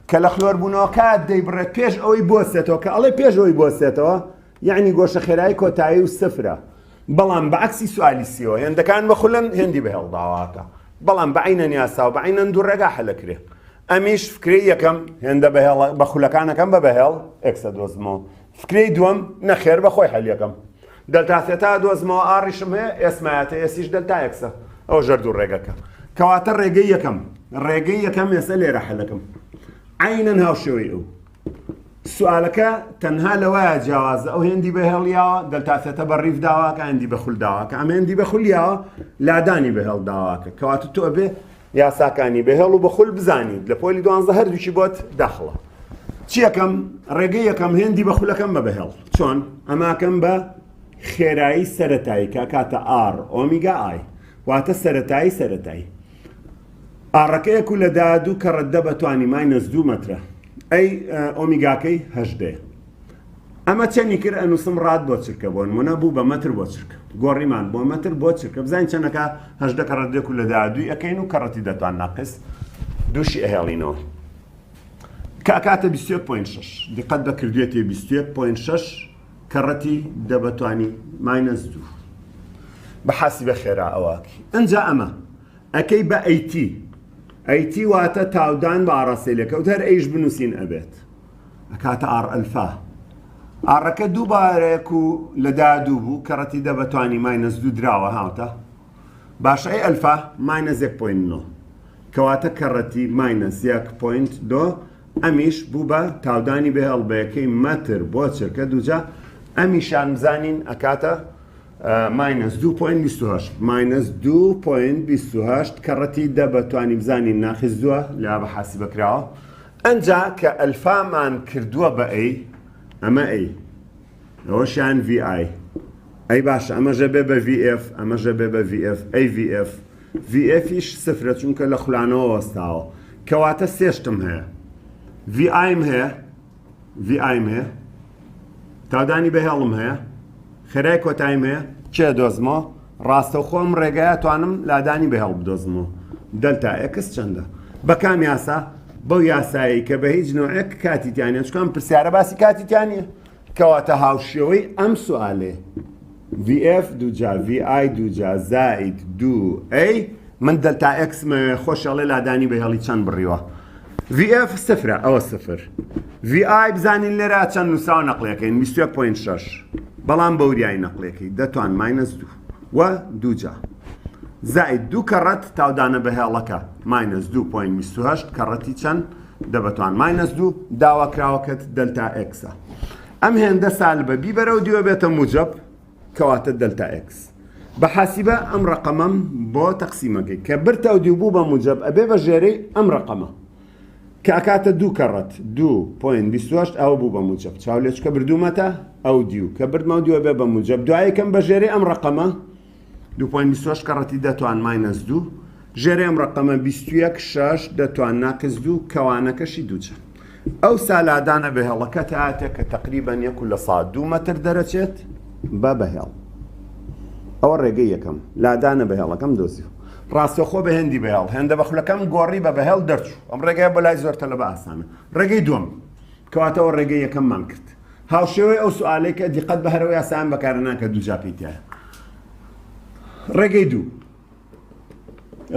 کە لە خلۆربوونەوەکە دەیبڕێت پێش ئەوەی بوەستێتەوە کە ئەڵێ پێش ئەوەی بوەستێتەوە یعنی گۆشە خێرایی کۆتایی و سفرە بەڵام بە عەکسی سوالی سیەوە هێندەکان بە خولن هێندی بە هێڵ داواکە بەڵام بە عینەن یاسا و بە عینەن دوو ڕێگا حەلەکرێ ئەمیش فکرەی یەکەم هێندە بە هێڵ بە خولەکانەکەم بە بەهێڵ x ە دۆزمەوە فکرەی دووەم نەخێر بە خۆی حەلیەکەم delta theta دۆزمەوە R یشم هەیە S مایەتە S یش delta x ە ئەو ژەر دوو ڕێگەکە کەواتە ڕێگەی یەکەم ڕێگەی یەکەم ئێستا لێرە حەلەکەم عینەن هاوشێوەی ئەو سوالەکە تەنها لەوایە جیاوازە ئەو هێندی بە هێڵیاوە delta theta بە ڕیف داواکە هێندی بە خول داواکە ئەم هێندی بە خولیاوە لادانی بە هێڵ داواکە کەواتە تۆ ئەبێ یاساکانی بە هێڵ و بە خول بزانیت لە پۆلی دوانزە هەردووکی بۆت داخڵە چی یەکەم ڕێگەی یەکەم هێندی بە خولەکەم بە بەهێڵ چۆن ئەماکەم بە خێرایی سەتایی کە کاتە R omega i واتە سەتایی سەتایی R ەکەیەک و لە دادوو کەڕەت دە بەتوانی minus دوو مەترە ئەی ئۆمیگاکەی هەژدەیە ئەمە چەنی کرد ئەنووسم rad بۆ چرکە بۆ نمونە بوو بە مەتر بۆ چرکە گۆڕیمان بۆ مەتر بۆ چرکە بزانین چەنەکە هەژدە کەڕەت دێک و لە دادووی ئەەکەین و کەڕەتی دەتوان ناقس دووشی ئەهێڵینەوە کە ئەکاتە 21.6 دیقەت بە کردوێتی 21.6 کەڕەتی دە بەتوانی minus دوو بە حاسیبە خێرا ئەوەکی ئەنجا ئەمە ئەکەی بە a t a t واتە تاودان بە ئاڕاستەی لێکەوت هەر a یش بنووسین ئەبێت ئەکاتە R alpha R ەکە دووبارەیەک و لە دادوو بوو کەڕەتی دە بەتوانی minus دوو دراوە هاوتە باشە ئەی alpha minus یەک point نۆ کەواتە کەڕەتی minus یەک point دۆ ئەمیش بوو بە تاودانی بەهێڵ بەیەکەی مەتر بۆ چرکە دووجا ئەمیشان بزانین ئەکاتە minus 2.28 minus 2.28 کەڕەتی دە بە توانی بزانین ناقس دووە لە بە حاسیبە کراوە ئەنجا کە ئەلفامان کردووە بە a ئەمە a ئەوەشیان V i ئەی باشە ئەمەژە بێ بە VF ئەمەژە بێ بە VF ئەی VF VF یش سفرە چونکە لە خولانەوە وەستاوە کەواتە سێشتم هەیە V i م هەیە V i م هەیە تاودانی بەهێڵم هەیە خێرای کۆتاییم هەیە کێ دۆزمەوە ڕاستەوخۆ ئەم ڕێگایە توانم لادانی بەهێڵ بدۆزمەوە delta x چەندە بە کام یاسا بەو یاسایی کە بە هیچ نوعێک کاتی تیانە چکام پرسیارە باسی کاتی تیانە کەواتە هاوشێوەی ئەم سوالێ VF دووجا VI دووجا زائید دوو A من delta x مەوێ خۆش ئەڵێ لادانی بە هێڵی چەند بڕیوە VF سفرە ئەوە سفر VI بزانین لێرە چەند نووسراوە نەقلەکەین 21.6 بەڵام بەوریای نەقلەکەی دەتوان minus دوو و دووجا زائید دوو کەڕەت تاودانە بە هێڵەکە minus 2.28 کەڕەتی چەند دەبەتوان minus دوو داواکراوەکەت delta x ە ئەم هێندە سالبە بیبەرەو دیوە بێتە موجب کەواتە delta x بە حاسیبە ئەم ڕەقەمەم بۆ تەقسیمەکەی کە برتە و دیو بوو بە موجب ئەبێ بە ژێرەی ئەم ڕەقەمە کە ئەکاتە دوو کەڕەت 2.28 ئەوە بوو بە موجب چاو لێچکە بردوومەتە ئەو دیو کە بردمەوە دیوە بێ بە موجب دوایەکەم بە ژێرەی ئەم ڕەقەمە 2.28 کەڕەتی دەتوان minus دوو ژێرەی ئەم ڕەقەمە 21 شەش دەتوان ناقس دوو کەوانەکەشی دووجە ئەو سالادانە بەهێڵەکە تاتێک کە تقریبا یەک و لە سا دوو مەتر دەرەچێت بە بەهێڵ ئەوە ڕێگەی یەکەم لادانە بەهێڵەکەم دۆزی ڕاستەخۆ بە هێندی بەهێڵ هێندە بە خولەکەم گۆڕی بە بەهێڵ دەرچوو ئەم ڕێگەیە بۆ لای زۆر تەلەبە ئاسانە ڕێگەی دووەم کەواتەوە ڕێگەی یەکەممان کرد هاوشێوەی ئەو سوالەی کە دیقەت بە هەرەوە یاسایان بەکارە ناکە دوو جا پێی تایە ڕێگەی دوو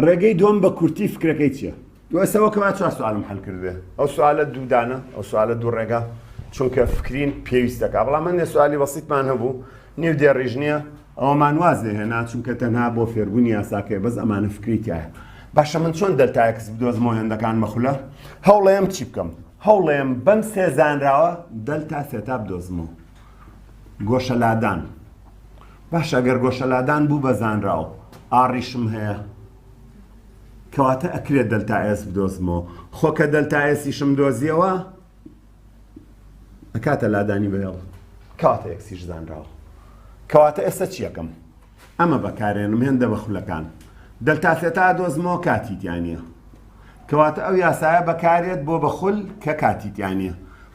ڕێگەی دووەم بە کورتی فکرەکەی چییە؟ دوێسەوە کەوا چوار سوالم حل کردێ ئەو سوالە دوو دانە ئەو سوالە دوو ڕێگا چونکە فکرین پێویست دەکا بەڵام هەندێ سوالی بەسیتمان هەبوو نیو دێڕیش نییە ئەوەمان واز لێ هێنا چونکە تەنها بۆ فێربوونی یاساکەی بەس ئەمانە فکری تایە باشە من چۆن delta x بدۆزمەوە هێندەکان مەخولە هەوڵێم چی بکەم هەوڵێم بەم سێ زانراوە delta theta بدۆزمەوە گۆشەلادان باشە گەر گۆشەلادان بوو بە زانراو R یشم هەیە کەواتە ئەکرێت delta S بدۆزمەوە خۆ کە delta S یشم دۆزیەوە ئەکاتە لادانی بەهێڵ کەواتە x یش زانراوە کەواتە ئێستا چیەکەم ئەمە بەکارێنم هێندە بە خولەکان delta theta دۆزمەوە کاتی تیانە. کەواتە ئەو یاسایە بەکارێت بۆ بە خول کە کاتی تیا نییە.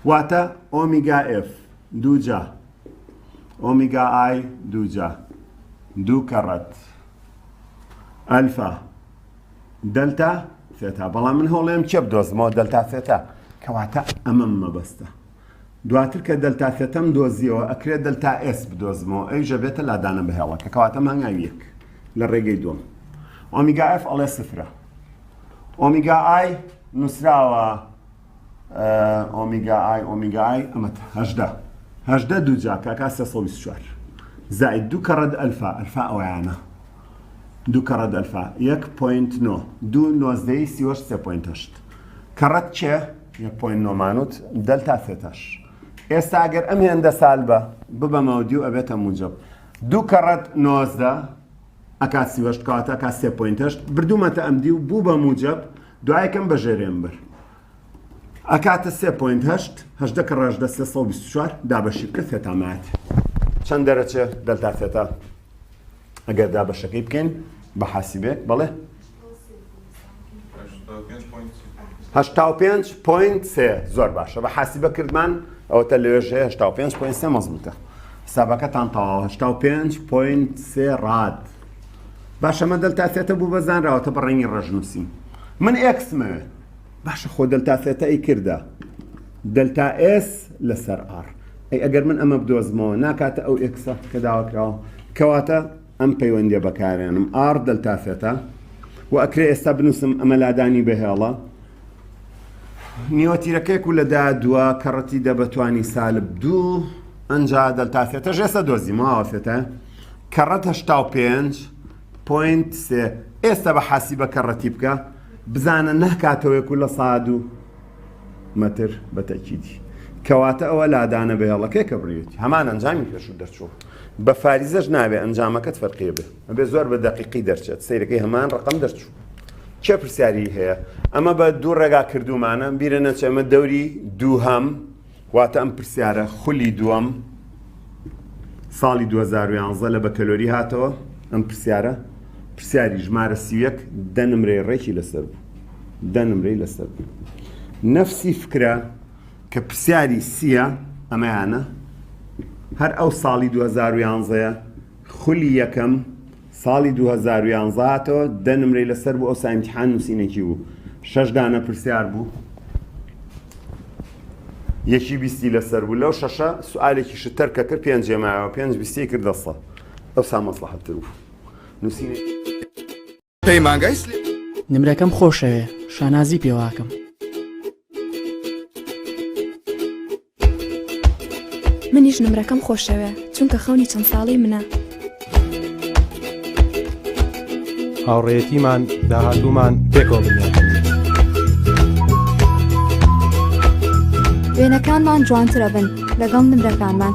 واتە ئۆمیگا F دووجا ئۆمیگا I دووجا دوو کەڕەت ئەلفا دەلتا سێتا. بەڵام من هەوڵێم کێ بدۆزمەوە؟ دەلتا سێتا. کەواتە ئەمەم مەبەستە. دواتر کە دەلتا سێتەم دۆزیەوە ئەکرێت دەلتا S بدۆزمەوە ئەویش ئەبێتە لادانە بە هێڵەکە. کەواتە مانگاوی یەک لە ڕێگەی دووەم. ئۆمیگا F ئەڵێ سفرە. ئۆمیگا I نووسراوە ئۆمیگا I ئۆمیگا I ئەمە 18 18 دووجا کاکا 324 زائد دوو کەڕەت ئەلفا ئەلفا ئەویانە دوو کەڕەت ئەلفا یەک point نۆ دوو نۆزدەی 38 سێ point هەشت کەڕەت چێ یەک point نۆ مانوت دەلتا سێتاش ئێستا ئەگەر ئەم هێندە سالبە ببەمەوە دیو ئەبێتە موجب دوو کەڕەت 19 ئەکات 38 کەواتە ئەکات سێ point هەشت بردوومەتە ئەم دیو بوو بە موجب دوایەکەم بە ژێرێم بر ئەکاتە سێ point هەشت 18 کە ڕەژدە 324 دابەشی بکە سێتا مات چەند دەرەچێ دەلتا سێتا ئەگەر دابەشەکەی بکەین بە حاسیبێک بەڵێ 85 point سێ زۆر باشە بە حاسیبە کردمان ئەوەتە لەوێژ هەیە 85 point سێ مەزبوتە حسابەکەتان تەواوە 85 point سێ rad باشە مە دەلتا سێتە بوو بە زانراوەتە بە ڕەنگی ڕەش نووسیم من X مەوێ باشە خۆ دەلتا سێتە ئی کردە دەلتا S لەسەر R ئەی ئەگەر من ئەمە بدۆزمەوە ناکاتە ئەو X ە کە داواکراوە کەواتە ئەم پەیوەندیە بەکارێنم R دەلتا سێتە و ئەکرێ ئێستا بنووسم ئەمە لادانی بەهێڵە نیوەتیرەکەیەک و لە دا دووە کەڕەتی دە بەتوانی سالب دوو ئەنجا دەلتا سێتەش ئێستا دۆزیمەوە سێتە کەڕەت 85 point سێ ئێستا بە حاسیبە کەڕەتی بکە بزانە نەکاتەوەیەک و لە سا دوو مەتر بە تەکیدی کەواتە ئەوە لادانە بە هێڵەکەی کە بڕیوێتی هەمان ئەنجامی پێشوو دەرچوو بە فاریزەش نابێ ئەنجامەکەت فەرقیە بێ ئەبێ زۆر بە دەقیقی دەرچێت سەیرەکەی هەمان ڕقم دەرچوو کێ پرسیاری هەیە ئەمە بە دوو ڕێگا کردومانە بیرە نەچێ ئەمە دەوری دووهەم واتە ئەم پرسیارە خولی دووەم ساڵی 2011 لە بەکەلۆری هاتەوە ئەم پرسیارە پرسیاری ژمارە 31 دە نمرەی ڕێکی لەسەر بوو دە نمرەی لەسەر بوو نەفسی فکرە کە پرسیاری سیە ئەمەیانە هەر ئەو ساڵی 2011 خولی یەکەم ساڵی 2011 هاتەوە دە نمرەی لەسەر بوو ئەوسا ئیمتیحان نووسینێکی بوو شەش دانە پرسیار بوو یەکی بیستی لەسەر بوو لەو شەشە سوالێکیشت تەرکە کرد پێنجێ مایەوە پێنج بیستی کرد دەسە ئەوسا مەسڵەحەتتر بوو نووسینێ پەیمانگای سلێ. نمرەکەم خۆشەوێ شانازی پێواکەم. منیش نمرەکەم خۆشەوێ چونکە خەونی چەند ساڵەی منە. هاوڕێیەتیمان داهاتوومان پێکەوە بنیات دەنێین. وێنەکانمان جوانترەبن لەگەڵ نمرەکانمان.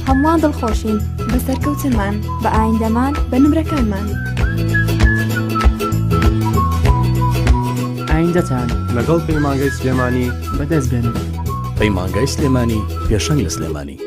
هەمووان دڵخۆشین بە سەرکەوتنمان، بە ئایندەمان، بە نمرەکانمان. ئایندەتان لەگەڵ پەیمانگەی سلێمانی بەدەست بێنن. پەیمانگای سلێمانی پێشەنگ لە سلێمانی.